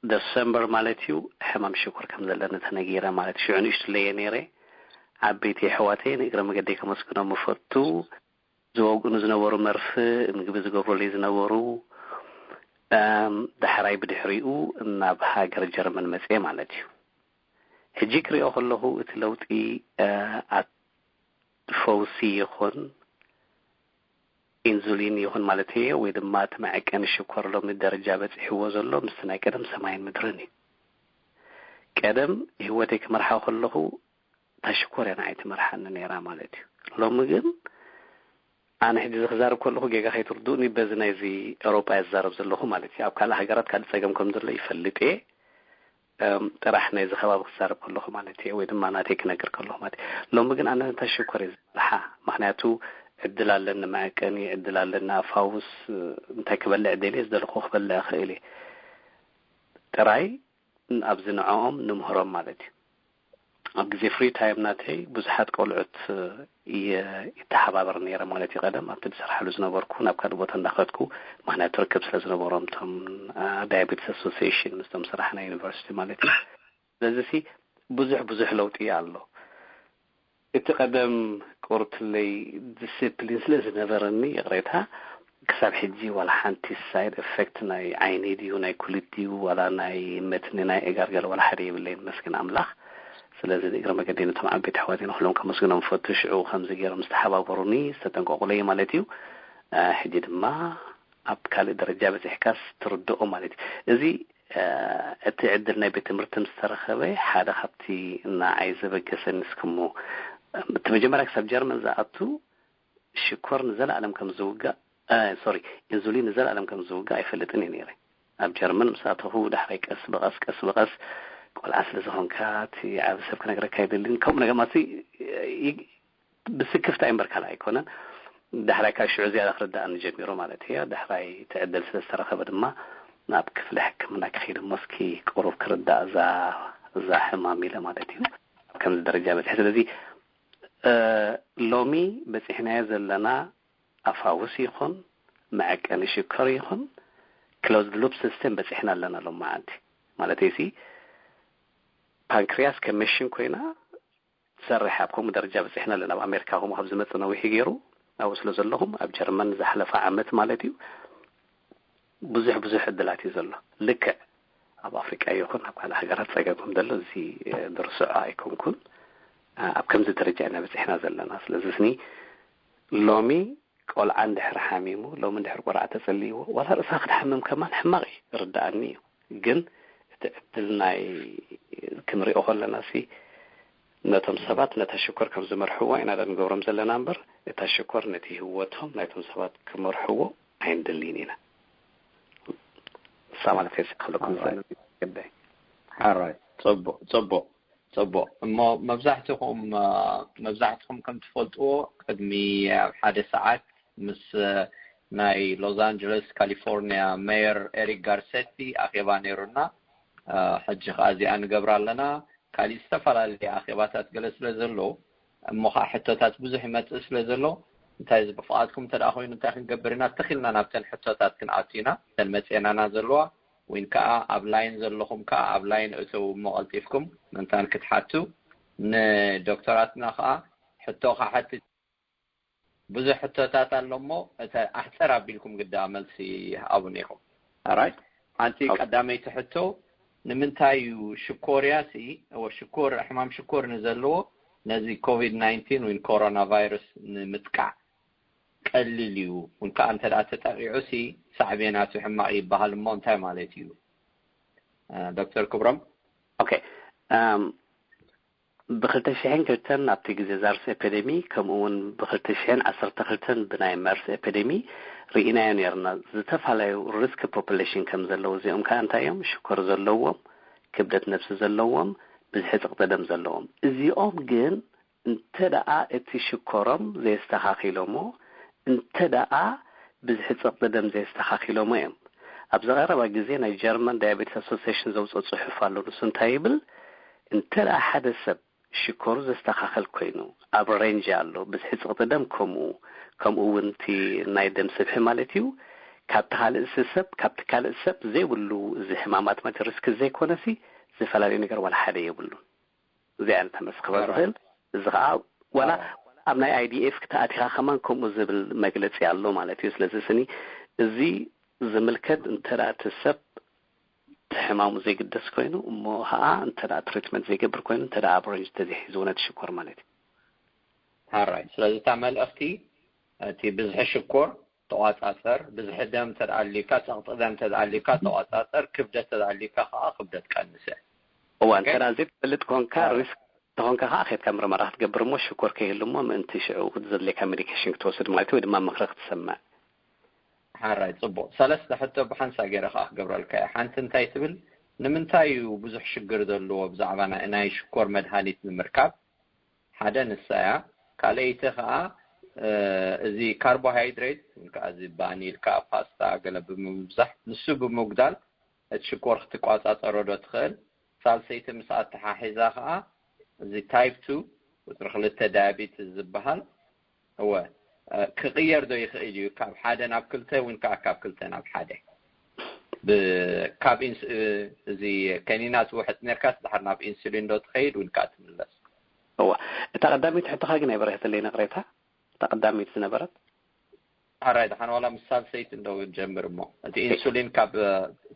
ደሰምበር ማለት እዩ ሕማም ሽኮር ከም ዘለኒ ተነጊረ ማለት ሽዑ ንእሽትለየ ነይረ። ዓበይቲ ኣሕዋተይ ንእግረ መገደይ ከመስግኖም እፈቱ። ዝወግኡኒ ዝነበሩ መርፍእ ምግቢ ዝገብሩለይ ዝነበሩ። ኣም ዳሕራይ ብድሕሪኡ ናብ ሃገር ጀርመን መፅየ ማለት እዩ። ሕጂ ክሪኦ ከለኹ እቲ ለውጢ ኣ- ፈውሲ ይኹን ኢንዙሊን ይኹን ማለት እየ ወይ ድማ እቲ መዐቀኒ ሽኮር ሎሚ ደረጃ በፂሕዎ ዘሎ ምስቲ ናይ ቀደም ሰማይን ምድርን እዩ። ቀደም ህይወተይ ክመርሓ ከለኹ እታ ሽኮር እያ ንዓይ ትመርሓኒ ነይራ ማለት እዩ። ሎሚ ግን ኣነ ሕጂ እዚ ክዛረብ ከለኹ ጌጋ ከይትርድኡኒ በዚ ናይዚ ኤውሮጳ እየ ዝዛረብ ዘለኹ ማለት እዩ። ኣብ ካልእ ሃገራት ካልእ ጸገም ከም ዘሎ ይፈልጥ እየ። ጥራሕ ናይዚ ከባቢ ክዛረብ ከለኹ ማለት እየ ወይ ድማ ናተይ ክነግር ከለኹ ማለት እዩ። ሎሚ ግን ኣነ ነታ ሽኮር እየ ዝመርሓ። ምክንያቱ ዕድል ኣለኒ መዐቀኒ፣ ዕድል ኣለኒ ኣፋውስ፣ እንታይ ክበልዕ ደልየ ዝደለኹ ክበልዕ እኽእል እየ። ጥራይ ኣብዚ ንዕኦም ንምህሮም ማለት እዩ። ኣብ ግዜ ፍሪ ታይም ናተይ ብዙሓት ቆልዑት ይተሓባበር ነይረ ማለት እዩ። ቀደም ኣብቲ ዝሰርሓሉ ዝነበርኩ ናብ ካልእ ቦታ እንዳኸድኩ ምክንያቱ ርክብ ስለ ዝነበሮም እቶም ዳያቤትስ ኣሶሲሽን ምስቶም ስራሕ ናይ ዩኒቨርሲቲ ማለት እዩ። ስለዚ ሲ ብዙሕ ብዙሕ ለውጢ ኣሎ። እቲ ቀደም ቆርትለይ ዲስፕሊን ስለ ዝነበረኒ ይቕሬታ ክሳብ ሕጂ ዋላ ሓንቲ ሳይድ ኤፌክት ናይ ዓይኒ ድዩ ናይ ኩሊት ድዩ ዋላ ናይ መትኒ ናይ እጋር ገለ ዋላ ሓደ የብለይን መስገን ኣምላኽ። ስለዚ ንእግረ መገዲ ነቶም ዓበይቲ ኣሕዋተይ ንኩሎም ከመስግኖም ፈቱ። ሽዑ ከምዚ ገይሮም ዝተሓባበሩኒ ዝተጠንቀቑለይ ማለት እዩ። ሕጂ ድማ ኣብ ካልእ ደረጃ በፂሕካስ ትርድኦ ማለት እዩ። እዚ እቲ ዕድል ናይ ቤት ትምህርቲ ምስ ተረኸበ ሓደ ካብቲ ንዓይ ዘበገሰኒ እስክሞ እቲ መጀመርያ ክሳብ ጀርመን ዝኣቱ ሽኮር ንዘለኣለም ከም ዝውጋእ ሶሪ ኢንዙሊን ንዘለኣለም ከም ዝውጋእ ኣይፈልጥን እየ ነይረ። ኣብ ጀርመን ምስ ኣተኹ ዳሕራይ ቀስ ብቐስ ቀስ ብቐስ ቆልዓ ስለ ዝኾንካ እቲ ዓብ ሰብ ክነግረካ ኣይደልን ከምኡ ነገር ማለት ብስክፍታ እምበር ካልእ ኣይኮነን። ዳሕራይ ካብ ሽዑ ዝያዳ ክርዳእኒ ጀሚሩ ማለት እያ። ዳሕራይ እቲ ዕድል ስለ ዝተረኸበ ድማ ናብ ክፍሊ ሕክምና ክኸይድ እሞ እስኪ ቁሩብ ክርዳእ እዛ እዛ ሕማም ኢለ ማለት እዩ። ኣብ ከምዚ ደረጃ በፂሐ። ስለዚ ሎሚ በፂሕናዮ ዘለና ኣፋውስ ይኹን መዐቀኒ ሽኮር ይኹን ክሎዝድ ሉፕ ሲስተም በፂሕና ኣለና ሎም መዓልቲ ማለት ሲ ፓንክሪያስ ከም መሽን ኮይና ትሰርሕ ኣብ ከምኡ ደረጃ በፂሕና ኣለና። ኣብ ኣሜሪካ ከምኡ ካብ ዝመፅእ ነዊሑ ገይሩ ኣብኡ ስለ ዘለኹም ኣብ ጀርመን ዝሓለፈ ዓመት ማለት እዩ ብዙሕ ብዙሕ ዕድላት እዩ ዘሎ። ልክዕ ኣብ ኣፍሪቃ ይኹን ኣብ ካልእ ሃገራት ፀገም ከም ዘሎ እዚ ድርስዖ ኣይኮንኩን። ኣብ ከምዚ ደረጃ ኢና በፂሕና ዘለና። ስለዚ ስኒ ሎሚ ቆልዓ እንድሕር ሓሚሙ ሎሚ እንድሕር ቆልዓ ተፀልይዎ ዋላ ርእሳ ክትሓምም ከማን ሕማቕ እዩ ርዳኣኒ እዩ። ግን እቲ ዕድል ናይ ክንሪኦ ከለና ሲ ነቶም ሰባት ነታ ሽኮር ከም ዝመርሕዋ ኢና ዳ ንገብሮም ዘለና እምበር እታ ሽኮር ነቲ ህወቶም ናይቶም ሰባት ክመርሕዎ ኣይንደልይን ኢና። ንሳ ማለት እየ ክብለኩም ዝኽእል። ሓራይ ጽቡቕ ጽቡቕ ጽቡቕ እሞ መብዛሕትኹም መብዛሕትኹም ከም ትፈልጥዎ ቅድሚ ሓደ ሰዓት ምስ ናይ ሎስ ኣንጀለስ ካሊፎርኒያ ሜየር ኤሪክ ጋርሴቲ ኣኼባ ነይሩና። ሕጂ ከዓ እዚኣ ንገብራ ኣለና። ካሊእ ዝተፈላለየ ኣኼባታት ገለ ስለ ዘሎ እሞ ከዓ ሕቶታት ብዙሕ ይመፅእ ስለ ዘሎ እንታይ እዚ ብፍቓድኩም እንተ ደኣ ኮይኑ እንታይ ክንገብር ኢና ተኺልና ናብተን ሕቶታት ክንኣቱ ኢና። እተን መፅኤናና ዘለዋ ወይን ከዓ ኣብ ላይን ዘለኹም ከዓ ኣብ ላይን እተው እሞ ቀልጢፍኩም ምእንታን ክትሓቱ ንዶክተራትና ከዓ ሕቶ ክሓትት ብዙሕ ሕቶታት ኣሎ እሞ እተ ኣሕፀር ኣቢልኩም ግዳ መልሲ ይሃቡኒ ኢኹም። ኣራይ ሓንቲ ቀዳመይቲ ሕቶ ንምንታይ እዩ ሽኮርያ ሲ ሽኮር ሕማም ሽኮር ንዘለዎ ነዚ ኮቪድ ናይንቲን ወይ ኮሮና ቫይረስ ንምጥቃዕ ቀሊል እዩ ወይ ከዓ እንተ ተጠቂዑ ሲ ሳዕቤናቱ ሕማቕ ይበሃል እሞ እንታይ ማለት እዩ? ዶክተር ክብሮም። ኦኬ ብክልተ ሽሕን ክልተን ኣብቲ ግዜ ዛርስ ኤፒደሚ ከምኡ እውን ብክልተ ሽሕን ዓሰርተ ክልተን ብናይ መርስ ኤፒደሚ ርኢናዮ ነርና። ዝተፈላለዩ ሪስክ ፖፑሌሽን ከም ዘለዉ እዚኦም ከዓ እንታይ እዮም ሽኮር ዘለዎም፣ ክብደት ነብሲ ዘለዎም፣ ብዝሒ ፅቕጢ ደም ዘለዎም። እዚኦም ግን እንተ ደኣ እቲ ሽኮሮም ዘየስተኻኺሎሞ እንተ ደኣ ብዝሒ ጸቕጢ ደም ዘየስተኻኺሎሞ እዮም። ኣብዚ ቀረባ ግዜ ናይ ጀርመን ዳያቤትስ ኣሶሲሽን ዘውፅኦ ጽሑፍ ኣሎ። ንሱ እንታይ ይብል? እንተ ደኣ ሓደ ሰብ ሽኮሩ ዘስተኻኸል ኮይኑ ኣብ ሬንጅ ኣሎ፣ ብዝሒ ጸቕጢ ደም ከምኡ ከምኡ እውን እቲ ናይ ደም ስብሒ ማለት እዩ ካብቲ ካልእ ሰብ ካብቲ ካልእ ሰብ ዘይብሉ እዚ ሕማማት ማለት ሪስክ ዘይኮነሲ ዝተፈላለዩ ነገር ዋላ ሓደ የብሉን። እዚኣ እያ ተመስክሮ ዝኽእል። እዚ ከዓ ዋላ ኣብ ናይ IDF ክተኣቲኻ ከማን ከምኡ ዝብል መግለፂ ኣሎ ማለት እዩ። ስለዚ ስኒ እዚ ዝምልከት እንተ እቲ ሰብ እቲ ሕማሙ ዘይግደስ ኮይኑ እሞ ከዓ እንተ ትሪትመንት ዘይገብር ኮይኑ እንተ ኣብ ሬንጅ ተዘይሒዝዎ ነቲ ሽኮር ማለት እዩ። ሓራይ ስለዚ እታ መልእኽቲ እቲ ብዝሒ ሽኮር ተቋፃፀር፣ ብዝሒ ደም ተድኣሊካ፣ ፀቕጢ ደም ተድኣሊካ ተቋፃፀር፣ ክብደት ተድኣሊካ ከዓ ክብደት ቀንሰ። እዋ እንተ ዘይትፈልጥ ኮንካ ሪስክ ተኾንካ ከዓ ከድካ ምርመራ ክትገብር እሞ ሽኮር ከይህሉ እሞ ምእንቲ ሽዑ ዘድልየካ ሜዲኬሽን ክትወስድ ማለት ወይ ድማ ምክሪ ክትሰምዕ። ሓራይ ፅቡቅ። ሰለስተ ሕቶ ብሓንሳ ገይረ ከዓ ክገብረልካ እየ። ሓንቲ እንታይ ትብል፣ ንምንታይ እዩ ብዙሕ ሽግር ዘለዎ ብዛዕባ ናይ ሽኮር መድሃኒት ንምርካብ? ሓደ ንሳ እያ። ካልኣይቲ ከዓ እዚ ካርቦሃይድሬት ወይ ከዓ እዚ ባኒ ኢልካ ፓስታ ገለ ብምብዛሕ ንሱ ብምጉዳል እቲ ሽኮር ክትቋፃፀሮ ዶ ትኽእል? ሳልሰይቲ ምስ ኣተሓሒዛ ከዓ እዚ ታይፕ ቱ ቁፅሪ ክልተ ዳያቢትስ ዝበሃል እወ ክቕየር ዶ ይኽእል እዩ? ካብ ሓደ ናብ ክልተ እውን ከዓ ካብ ክልተ ናብ ሓደ ካብ እዚ ከኒና ትውሕጥ ነርካስ ድሓር ናብ ኢንሱሊን ዶ ትኸይድ እውን ከዓ ትምለስ? እዋ እታ ቀዳመይቲ ሕቶኻ ግን ኣይበረኸተለይ ነቕሬታ እታ ቀዳመይቲ ዝነበረት ሓራይ ድሓን ዋላ ምስ ሳልሰይቲ እንዶ ጀምር እሞ እቲ ኢንሱሊን ካብ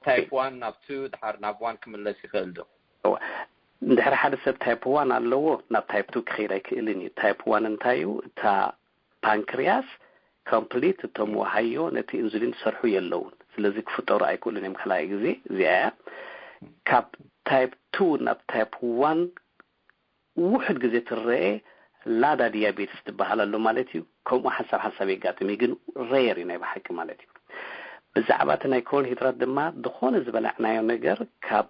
ታይፕ ዋን ናብ ቱ ድሓር ናብ ዋን ክምለስ ይኽእል ዶ? እዋ እንድሕሪ ሓደ ሰብ ታይፕ ዋን ኣለዎ ናብ ታይፕ ቱ ክኸይድ ኣይክእልን እዩ። ታይፕ ዋን እንታይ እዩ? እታ ፓንክርያስ ኮምፕሊት እቶም ወሃዮ ነቲ ኢንሱሊን ዝሰርሑ የለውን። ስለዚ ክፍጠሩ ኣይክእሉን እዮም። ካልኣይ ግዜ እዚኣ እያ። ካብ ታይፕ ቱ ናብ ታይፕ ዋን ውሑድ ግዜ ትረኤ ላዳ ዲያቤትስ ትበሃል ኣሎ ማለት እዩ። ከምኡ ሓንሳብ ሓንሳብ የጋጥም እዩ፣ ግን ሬር እዩ ናይ ብሓቂ ማለት እዩ። ብዛዕባ እቲ ናይ ኮርን ሂድራት ድማ ዝኾነ ዝበላዕናዮ ነገር ካብ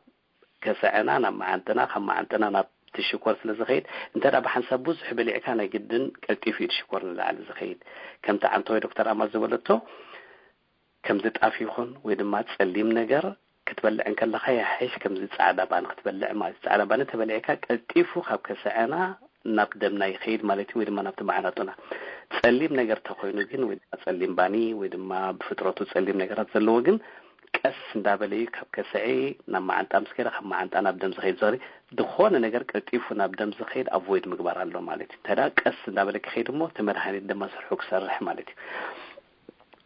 ከሰዐና ናብ መዓንጥና ካብ መዓንጥና ናብ ትሽኮር ስለ ዝኸይድ እንተ ደኣ ብሓንሳብ ብዙሕ በሊዕካ ናይ ግድን ቀልጢፉ እዩ ትሽኮር ንላዕሊ ዝኸይድ። ከምቲ ዓንተወይ ዶክተር ኣማል ዝበለቶ ከምዚ ጣፍ ይኹን ወይ ድማ ጸሊም ነገር ክትበልዕ እንከለኻ ይሓይሽ ከምዚ ጻዕዳ ባኒ ክትበልዕ ማለት እዩ። ጻዕዳ ባኒ ተበሊዕካ ቀልጢፉ ካብ ከሰዐና ናብ ደምና ይኸይድ ማለት እዩ ወይ ድማ ናብቲ መዓናጡና። ጸሊም ነገር ተኾይኑ ግን ወይ ድማ ጸሊም ባኒ ወይ ድማ ብፍጥረቱ ጸሊም ነገራት ዘለዎ ግን ቀስ እንዳበለ እዩ ካብ ከስዒ ናብ መዓንጣ ምስ ከይደ ካብ መዓንጣ ናብ ደም ዝኸይድ ዘሪ ዝኾነ ነገር ቀልጢፉ ናብ ደም ዝኸይድ ኣቮይድ ምግባር ኣሎ ማለት እዩ። እንተ ቀስ እንዳበለ ክኸይድ እሞ እቲ መድሃኒት ድማ ስርሑ ክሰርሕ ማለት እዩ።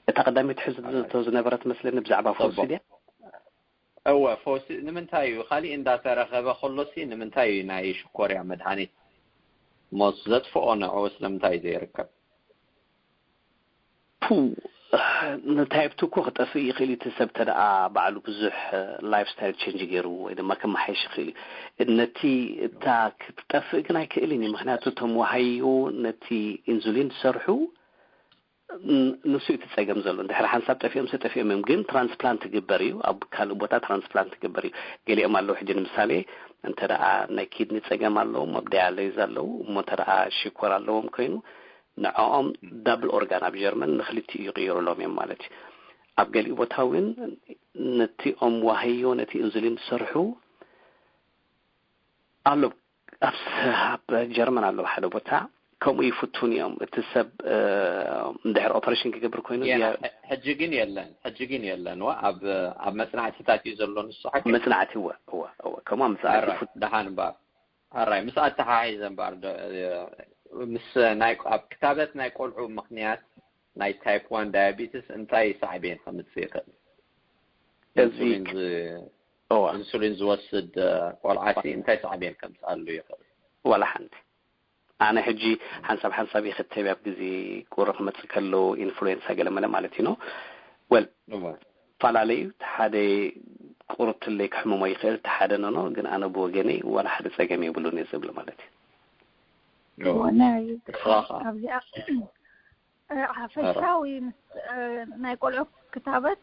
እታ ቀዳሚት ሕዝቶ ዝነበረት መስለኒ ብዛዕባ ፈውሲ ድያ? እወ ፈውሲ ንምንታይ እዩ ካሊእ እንዳተረኸበ ከሎሲ ንምንታይ እዩ ናይ ሽኮርያ መድሃኒት ሞስ ዘጥፍኦ ንዕኡ ስለምንታይ እዩ ዘይርከብ? ፑ ንታይፕ ቱ እኮ ክጠፍእ ይኽእል እዩ። እቲ ሰብ ተደኣ ባዕሉ ብዙሕ ላይፍ ስታይል ቼንጅ ገይሩ ወይ ድማ ከመሓይሽ ይኽእል እዩ። ነቲ እታ ክትጠፍእ ግን ኣይክእልን እዩ። ምክንያቱ እቶም ወሃይኡ ነቲ ኢንሱሊን ዝሰርሑ ንሱ እቲ ጸገም ዘሎ እንድሕር ሓንሳብ ጠፊኦም ሰ ጠፊኦም እዮም ግን ትራንስፕላንት ትግበር እዩ ኣብ ካልእ ቦታ ትራንስፕላንት ትግበር እዩ። ገሊኦም ኣለዉ ሕጂ ንምሳሌ እንተ ደኣ ናይ ኪድኒ ጸገም ኣለዎም ኣብ ዳያለይዝ ኣለዉ እሞ እንተ ደኣ ሽኮር ኣለዎም ኮይኑ ንዕኦም ዳብል ኦርጋን ኣብ ጀርመን ንክልቲኡ ይቕይሩሎም እዮም ማለት እዩ። ኣብ ገሊኡ ቦታ እውን ነቲኦም ዋህዮ ነቲ ኢንሱሊን ዝሰርሑ ኣሎ ኣብ ጀርመን ኣሎ ሓደ ቦታ ከምኡ ይፍቱን እዮም። እቲ ሰብ እንድሕር ኦፐሬሽን ክገብር ኮይኑ ሕጂ ግን የለን ሕጂ ግን የለን ኣብ ኣብ መጽናዕትታት እዩ ዘሎ ንሱ ሓቂ መጽናዕቲ እወ እወ እወ ከምኡ ኣብ መጽናዕቲ ይፍቱ ደሓን እምበኣር ኣራይ ምስ ኣተሓሒዘ እምበኣር ምስ ናይ ኣብ ክታበት ናይ ቆልዑ ምኽንያት ናይ ታይፕ ዋን ዳያቢትስ እንታይ ሳዕቤን ከምጽእ ይኽእል? እዚ ኢንሱሊን ዝ- እዋ ኢንሱሊን ዝወስድ ቆልዓ ሲ እንታይ ሳዕቤን ከምጽኣሉ ይኽእል? ዋላ ሓንቲ ኣነ ሕጂ ሓንሳብ ሓንሳብ ይኽተብ ኣብ ግዜ ቁሪ ክመጽእ ከሎ ኢንፍሉዌንሳ ገለ መለ ማለት እዩ ኖ ወል እዋ ፈላለዩ እቲ ሓደ ቁርብ ትለይ ክሕምሞ ይኽእል እቲ ሓደ ነኖ ግን ኣነ ብወገነይ ዋላ ሓደ ጸገም የብሉን እየ ዝብል ማለት እዩ እዋ ናይ ንስኻ ኸ ኣብዚኣ ሓፈሻዊ ምስ ናይ ቆልዑ ክታበት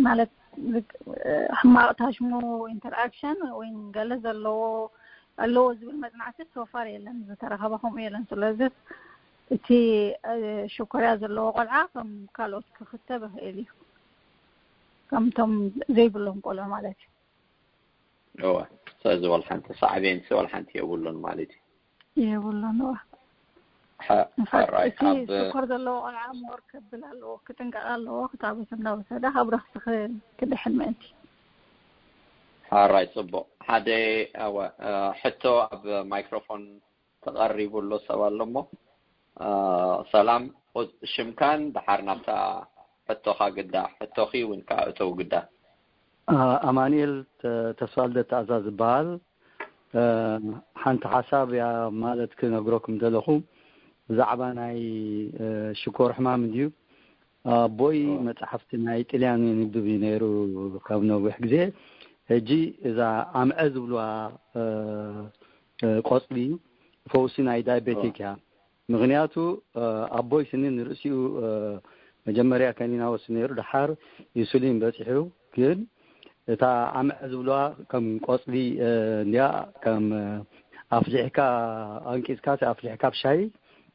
ማለት ሕማቕ ታሽሙ ኢንተርኣክሽን ወይ ገለ ዘለዎ ኣለዎ ዝብል መጽናዕቲ ሶፋር የለን ዝተረኸበ ከምኡ የለን ስለዚ እቲ ሽኮርያ ዘለዎ ቆልዓ ከም ካልኦት ክክተብ ይኽእል እዩ ከምቶም ዘይብሎም ቆልዑ ማለት እዩ እወ ስለዚ ወልሓንቲ ሳዕቤን ወልሓንቲ የብሉን ማለት እዩ የብሉን እወ ሓራይ እቲ ሽኮር ዘለዎ ቆልዓ ሞር ከብል ኣለዎ፣ ክጥንቀቕ ኣለዎ። ክታበት እንዳወሰደ ካብ ረኽሲ ክድሕን ምእንቲ። ሓራይ ጽቡቕ። ሓደ ኣወ ሕቶ ኣብ ማይክሮፎን ተቐሪቡ ኣሎ ሰብ ኣሎ እሞ። ሰላም፣ ሽምካን ደሓር ናብታ ሕቶኻ ግዳ፣ ሕቶኺ እውን ከዓ እተው ግዳ። ኣማኒኤል ተስፋልደ ተኣዛዝ ዝበሃል። ሓንቲ ሓሳብ እያ ማለት ክነግረኩም ዘለኹ። ብዛዕባ ናይ ሽኮር ሕማም እንድዩ። ኣቦይ መፅሓፍቲ ናይ ጥልያን የንብብ እዩ ነይሩ ካብ ነዊሕ ግዜ። ሕጂ እዛ ኣምዐ ዝብልዋ ቆፅሊ ፈውሲ ናይ ዳይቤቲክ እያ። ምክንያቱ ኣቦይ ስኒ ንርእሲኡ መጀመርያ ከኒና ወሲ ነይሩ፣ ደሓር ኢንሱሊን በፂሑ። ግን እታ ኣምዐ ዝብልዋ ከም ቆፅሊ እንዲያ ከም ኣፍሊሕካ ኣንቂፅካ ኣፍሊሕካ ብሻይ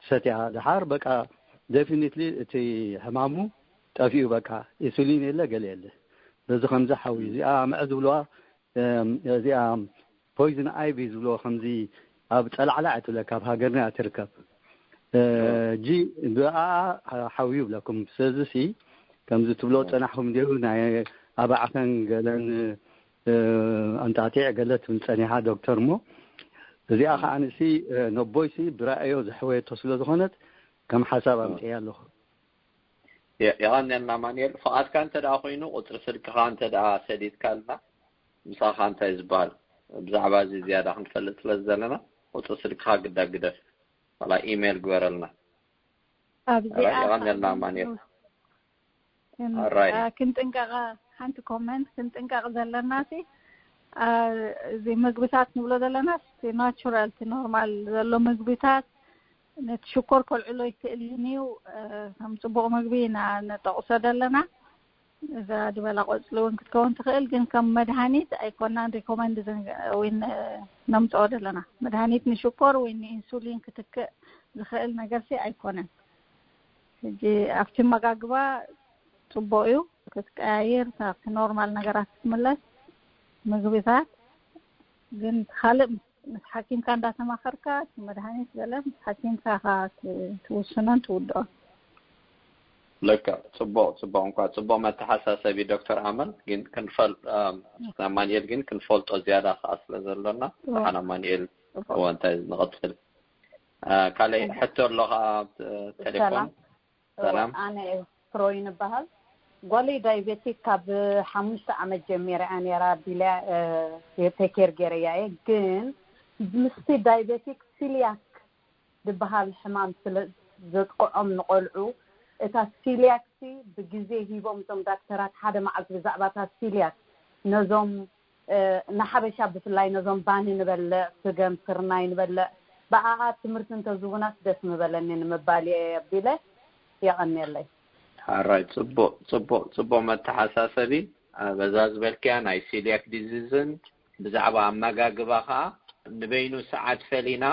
ሰትያ ደሓር በቃ ዴፊኒትሊ እቲ ሕማሙ ጠፊኡ በቃ ኢንሱሊን የለ ገለ የለ። በዚ ከምዚ ሓዊ እዚኣ ኣምዐ ዝብልዋ እዚኣ ፖይዝን ኣይቪ ዝብልዎ ከምዚ ኣብ ጸላዕላዕ ትብለካ ኣብ ሃገርና እያ ትርከብ። ጂ ብኣ ሓውዩ ይብለኩም። ስለዚ ሲ ከምዚ ትብሎ ጸናሕኩም እንዲሁ ናይ ኣባዕኸን ገለን ኣንጣጢዕ ገለ ትብል ጸኒሓ ዶክተር እሞ እዚኣ ከዓ ንሲ ነቦይሲ ብራእዮ ዘሕወየቶ ስለ ዝኾነት ከም ሓሳብ ኣምፅያ ኣለኹ። የቐንየልና ማንኤል። ፍቓድካ እንተ ደኣ ኮይኑ ቁፅሪ ስልክኻ እንተ ደኣ ሰዲድካልና ምሳኻ እንታይ ዝበሃል ብዛዕባ እዚ ዝያዳ ክንፈልጥ ስለ ዘለና ቁፅሪ ስልክኻ ግዳ ግደፍ ዋላ ኢሜይል ግበረልና። ኣብዚኣ የቐንየልና ማንኤል። ክንጥንቀቐ ሓንቲ ኮመንት ክንጥንቀቕ ዘለና ሲ እዚ ምግብታት ንብሎ ዘለና ናቹራል እቲ ኖርማል ዘሎ ምግብታት ነቲ ሽኮር ከልዕሎ ይክእል እዩ። ከም ፅቡቕ ምግቢ ኢና ነጠቕሶ ዘለና። እዛ ዝበላ ቆፅሊ እውን ክትከውን ትኽእል፣ ግን ከም መድሃኒት ኣይኮናን ሪኮመንድ ወይ ነምፅኦ ዘለና። መድሃኒት ንሽኮር ወይ ንኢንሱሊን ክትክእ ዝኽእል ነገር ሲ ኣይኮነን። ሕጂ ኣብቲ መጋግባ ፅቡቕ እዩ ክትቀያይር፣ ናብቲ ኖርማል ነገራት ክትምለስ ምግብታት። ግን ካልእ ምስ ሓኪምካ እንዳተማኸርካ እቲ መድሃኒት ገለ ምስ ሓኪምካ ኢኻ ትውስኖን ትውድኦን። ልክዕ። ፅቡቕ ፅቡቕ እንኳ ፅቡቕ መተሓሳሰቢ ዶክተር ኣመል ግን ክንፈል ኣማንኤል ግን ክንፈልጦ ዝያዳ ከዓ ስለ ዘሎና ደሓን ኣማንኤል እዎ እንታይ ንቐፅል። ካልእ ሕቶ ኣሎ ከዓ ቴሌፎን። ሰላም። ኣነ ፍሮይን እበሃል። ጓለይ ዳይቤቲክ ካብ ሓሙሽተ ዓመት ጀሚረ እያ ነይራ ቢልያ ቴኬር ገይረያ እየ። ግን ምስቲ ዳይቤቲክ ሲልያክ ዝበሃል ሕማም ስለ ዘጥቅዖም ንቆልዑ እታ ሲልያክ ሲ ብግዜ ሂቦም እዞም ዳክተራት ሓደ መዓልቲ ብዛዕባ እታ ሲልያክ ነዞም ንሓበሻ ብፍላይ ነዞም ባኒ ንበልዕ፣ ስገም፣ ስርናይ ንበልዕ፣ ብኣኣ ትምህርቲ እንተዝቡናስ ደስ ምበለኒ ንምባል እየ ኣቢለ። የቐንየለይ። ሓራይ ጽቡቕ ጽቡቕ ጽቡቕ መተሓሳሰቢ። በዛ ዝበልክያ ናይ ሲልያክ ዲዚዝን ብዛዕባ ኣመጋግባ ኸኣ ንበይኑ ሰዓት ፈሊና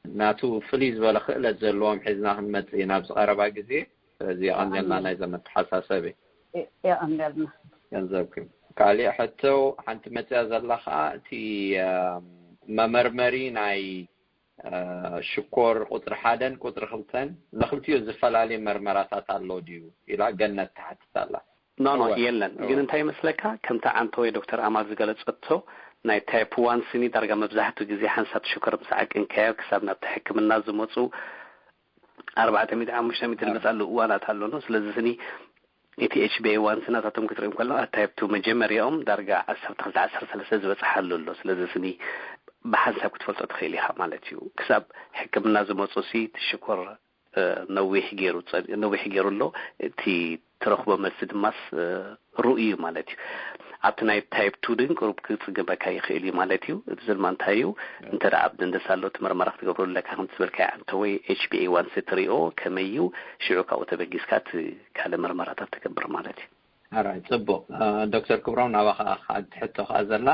ናቱ ፍልይ ዝበለ ክእለት ዘለዎም ሒዝና ክንመጽእ ኢና ኣብዚ ቀረባ ግዜ። ስለዚ የቐንየልና ናይዛ መተሓሳሰቢ። የቐንየልና። ገንዘብኪ። ካሊእ ሕቶ ሓንቲ መጽያ ዘላ ኸኣ እቲ መመርመሪ ናይ ሽኮር ቁጽሪ ሓደን ቁጽሪ ክልተን ንክልቲኡ ዝፈላለየ መርመራታት ኣሎ ድዩ ኢላ ገነት ትሓትት ኣላ። ኖ ኖ የለን። ግን እንታይ ይመስለካ ከምቲ ዓንተወይ ዶክተር ኣማል ዝገለጸቶ ናይ ታይፕ ዋን ስኒ ዳርጋ መብዛሕትኡ ግዜ ሓንሳብ ሽኮር ምስ ዓቀንካዮ ክሳብ ናብቲ ሕክምና ዝመፁ ኣርባዕተ ሚእቲ ሓሙሽተ ሚእቲ ዝመፅኣሉ እዋናት ኣሎ ነው። ስለዚ ስኒ እቲ ኤች ቢ ኤ ዋን ስናታቶም ክትሪኦም ከለካ ኣብ ታይፕ ቱ መጀመሪያኦም ዳርጋ ዓሰርተ ክልተ ዓሰርተ ሰለስተ ዝበፅሓሉ ኣሎ። ስለዚ ስኒ ብሓንሳብ ክትፈልጦ ትኽእል ኢኻ ማለት እዩ። ክሳብ ሕክምና ዝመፁ ሲ እቲ ሽኮር ነዊሕ ገይሩ ነዊሕ ገይሩ ኣሎ። እቲ ትረኽቦ መልሲ ድማስ ርኡይ እዩ ማለት እዩ። ኣብቲ ናይ ታይፕ ቱ ድን ቅሩብ ክጽገመካ ይኽእል እዩ ማለት እዩ። እዚ ድማ እንታይ እዩ እንተ ደኣ ኣብ ደንደስ ኣሎ እቲ መርመራ ክትገብረሉ ኣለካ ከምቲ ዝበልካዮ ዓንተወይ ኤች ቢ ኤ ዋን ሲ ትሪኦ ከመይ እዩ ሽዑ ካብኡ ተበጊስካ እቲ ካልእ መርመራታት ትገብር ማለት እዩ። ኣራይ ጽቡቕ ዶክተር ክብሮም ናባኻ ሓንቲ ሕቶ ከኣ ዘላ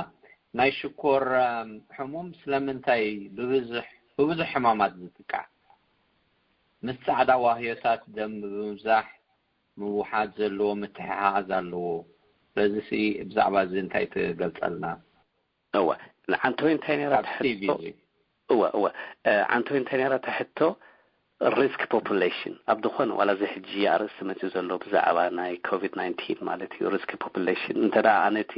ናይ ሽኮር ሕሙም ስለምንታይ ብብዙሕ ብብዙሕ ሕማማት ዝጥቃዕ ምስ ጻዕዳ ዋህዮታት ደም ብምብዛሕ ምውሓድ ዘለዎ ምትሕሓዝ ኣለዎ። ስለዚ ሲ ብዛዕባ እዚ እንታይ ትገልጸልና? እወ ንዓንተወይ እንታይ ነይራ ትሕቶ? እወ እወ ዓንተወይ እንታይ ነይራ ትሕቶ? ሪስክ ፖፑሌሽን ኣብ ዝኾነ ዋላ እዚ ሕጂ ኣርእስቲ መፅኡ ዘሎ ብዛዕባ ናይ ኮቪድ ናይንቲን ማለት እዩ። ሪስክ ፖፑሌሽን እንተ ደኣ ኣነ እቲ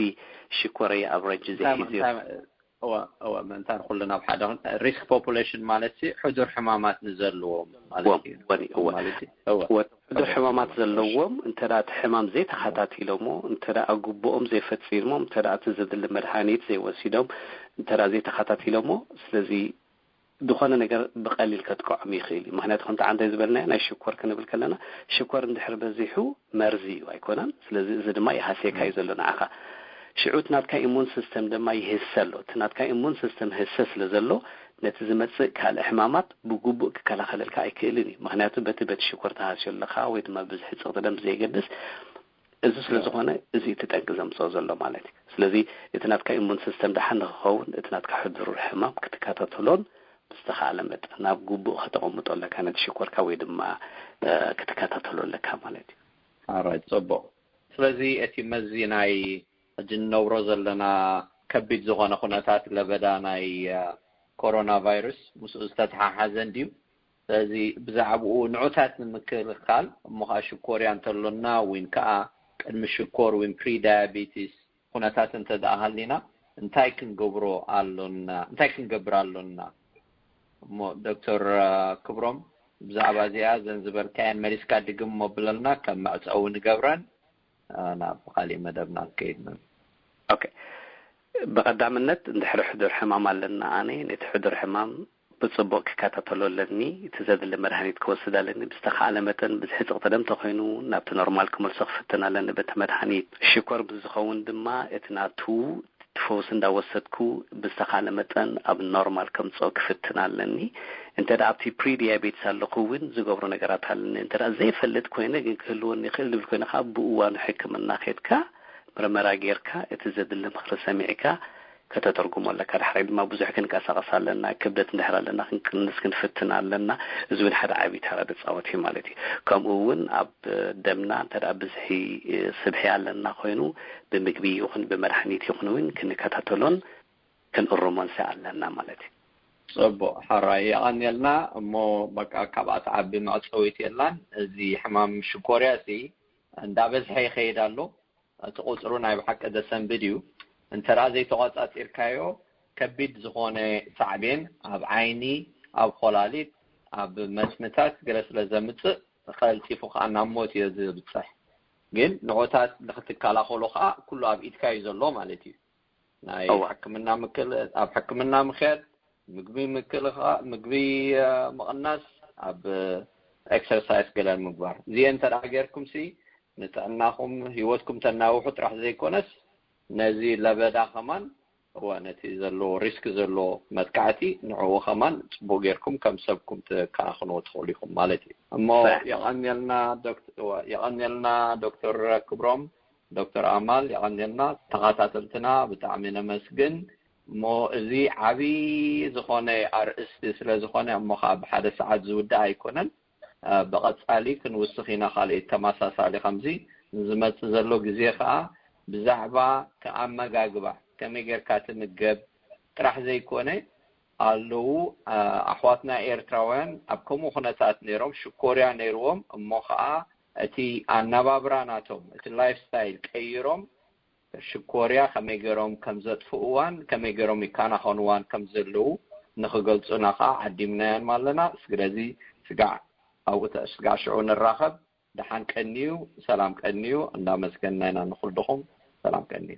ሽኮረይ ኣብ ረንጅ እንታይ ዘይሒዝዮ እንታይ እወ እወ ምእንታን ኩሉ ናብ ሓደ ሪስክ ፖፑሌሽን ማለት ሲ ሕዱር ሕማማት ንዘለዎም ማለት እዩ ወን እወ ማለት እዩ እወ ወ- ሕዱር ሕማማት ዘለዎም እንተ ደኣ እቲ ሕማም ዘይተኸታቲሎሞ እንተ ደኣ ግቡኦም ዘይፈፂሞም እንተ ደኣ እቲ ዘድሊ መድሃኒት ዘይወሲዶም እንተ ደኣ ዘይተኸታቲሎሞ ስለዚ ዝኾነ ነገር ብቐሊል ከጥቅዖም ይኽእል እዩ። ምክንያቱ ከምቲ ዓንታይ ዝበልናዮ ናይ ሽኮር ክንብል ከለና ሽኮር እንድሕር በዚሑ መርዚ እዩ ኣይኮነን። ስለዚ እዚ ድማ ይሃስየካ እዩ ዘሎ ንዓኻ። ሽዑ እቲ ናትካ ኢሙን ሲስተም ድማ ይህሰ ኣሎ። እቲ ናትካ ኢሙን ሲስተም ህሰ ስለ ዘሎ ነቲ ዝመጽእ ካልእ ሕማማት ብግቡእ ክከላኸለልካ ኣይክእልን እዩ። ምክንያቱ በቲ በቲ ሽኮር ተሃስዮ ኣለኻ ወይ ድማ ብዝሒ ጽቕጢ ደም ብዘየገድስ እዚ ስለ ዝኾነ እዚ እቲ ጠንቂ ዘምፅኦ ዘሎ ማለት እዩ። ስለዚ እቲ ናትካ ኢሙን ሲስተም ደሓን ንክኸውን እቲ ናትካ ሕዱር ሕማም ክትከታተሎን ብዝተኻእለ መጠን ናብ ግቡእ ከተቐምጦ ኣለካ ነቲ ሽኮርካ ወይ ድማ እ፣ ክትከታተሎ ኣለካ ማለት እዩ። ኣራይ ጽቡቕ። ስለዚ እቲ መዚ ናይ ሕጂ ንነብሮ ዘለና ከቢድ ዝኾነ ኩነታት ለበዳ ናይ እ፣ ኮሮና ቫይረስ ምስኡ ዝተተሓሓዘ እንድዩ። ስለዚ ብዛዕባኡ ንዑታት ንምክልኻል እሞ ከዓ ሽኮርያ እንተሎና ወይን ከዓ ቅድሚ ሽኮር ወይን ፕሪ ዳያቤቲስ ኩነታት እንተ ደኣ ሃሊና እንታይ ክንገብሮ ኣሎና እንታይ ክንገብር ኣሎና? እሞ ዶክተር እ፣ ክብሮም ብዛዕባ እዚኣ ዘን ዝበልካየን መሊስካ ድግም እሞ ብለልና ከም መዕፀዊ ንገብረን እ፣ ናብ ካሊእ መደብና ንከይድ ምን ኦኬ። ብቐዳምነት እንድሕሪ ሕዱር ሕማም ኣለና ኣነ ነቲ ሕዱር ሕማም ብጽቡቕ ክከታተሎ ኣለኒ። እቲ ዘድሊ መድሃኒት ክወስድ ኣለኒ። ብዝተኻእለ መጠን ብዝሒ ጽቕጢ ደም ተኾይኑ ናብቲ ኖርማል ክመልሶ ክፍትን ኣለኒ በቲ መድሃኒት። ሽኮር ምስ ዝኸውን ድማ እቲ ናቱ ፈውሲ እንዳወሰድኩ ብዝተኻእለ መጠን ኣብ ኖርማል ከምጽኦ ክፍትን ኣለኒ። እንተ ደኣ ኣብቲ ፕሪ ዲያቤትስ ኣለኹ እውን ዝገብሮ ነገራት ኣለኒ። እንተ ደኣ ዘይፈልጥ ኮይነ ግን ክህልወኒ ይኽእል ዝብል ኮይነ ከዓ ብእዋኑ ሕክምና ከድካ ምርመራ ጌርካ እቲ ዘድሊ ምኽሪ ሰሚዕካ ከተተርጉሞ ኣለካ። ዳሕራይ ድማ ብዙሕ ክንቀሳቐስ ኣለና፣ ክብደት እንድሕር ኣለና ክንቅንስ ክንፍትን ኣለና። እዚ እውን ሓደ ዓብዪ ተራ ዝፃወት እዩ ማለት እዩ። ከምኡ እውን ኣብ ደምና እንተ ደኣ ብዝሒ ስብሒ ኣለና ኮይኑ ብምግቢ ይኹን ብመድሓኒት ይኹን እውን ክንከታተሎን ክንእርሞን ሲ ኣለና ማለት እዩ። ጽቡቕ ሕራይ የቐንየልና። እሞ በቃ ካብኣ ትዓቢ መዕጸዊት የላን። እዚ ሕማም ሽኮርያ ሲ እንዳበዝሐ ይኸይድ ኣሎ። እቲ ቁጽሩ ናይ ብሓቂ ዘሰንብድ እዩ። እንተ ደኣ ዘይተቖጻጺርካዮ ከቢድ ዝኾነ ሳዕቤን ኣብ ዓይኒ፣ ኣብ ኾላሊት፣ ኣብ መትንታት ገለ ስለ ዘምጽእ ቀልጢፉ ከኣ ናብ ሞት እዮ ዝብጽሕ። ግን ንዑታት ንክትከላኸሎ ከኣ ኩሉ ኣብ ኢድካ እዩ ዘሎ ማለት እዩ። ናይ እወ። ሕክምና ምክል ኣብ ሕክምና ምክያድ፣ ምግቢ ምክልኻ ምግቢ እ፣ ምቕናስ፣ ኣብ ኤክሰርሳይስ ገለን ምግባር። እዚኤን እንተ ደኣ ጌርኩም ሲ ንጥዕናኹም ህይወትኩም ተናውሑ ጥራሕ ዘይኮነስ ነዚ ለበዳ ከማን እወ ነቲ ዘለዎ ሪስክ ዘለዎ መጥቃዕቲ ንዕኡ ከማን ጽቡቅ ጌርኩም ከም ሰብኩም ትከናኸንዎ ትኽእሉ ኢኹም ማለት እዩ። እሞ ሳሕ። የቐንየልና ዶክተር እወ፣ የቐንየልና ዶክተር ክብሮም፣ ዶክተር ኣማል የቐንየልና። ተኸታተልትና ብጣዕሚ ነመስግን። እሞ እዚ ዓብዪ ዝኾነ ኣርእስቲ ስለ ዝኾነ እሞ ከዓ ብሓደ ሰዓት ዝውዳእ ኣይኮነን። እ፣ ብቐጻሊ ክንውስኽ ኢና ካልእ ተመሳሳሊ ከምዚ ንዝመጽእ ዘሎ ግዜ ከዓ ብዛዕባ ኣመጋግባ ከመይ ጌርካ ትምገብ ጥራሕ ዘይኮነ ኣለዉ እ፣ ኣሕዋትና ኤርትራውያን ኣብ ከምኡ ኩነታት ነይሮም ሽኮርያ ነይርዎም እሞ ከዓ እቲ ኣነባብራ ናቶም እቲ ላይፍ ስታይል ቀይሮም ሽኮርያ ከመይ ገይሮም ከም ዘጥፍእዋን ከመይ ገይሮም ይከናኸንዋን ከም ዘለዉ ንኽገልጹና ከዓ ዓዲምናዮም ኣለና። ስለዚ ስጋዕ ኣብኡ ተ- ስጋዕ ሽዑ ንራኸብ። ደሓን ቀንዩ፣ ሰላም ቀንዩ፣ እንዳመስገንና ኢና ንኹልድኹም። ሰላም ቀንዩ።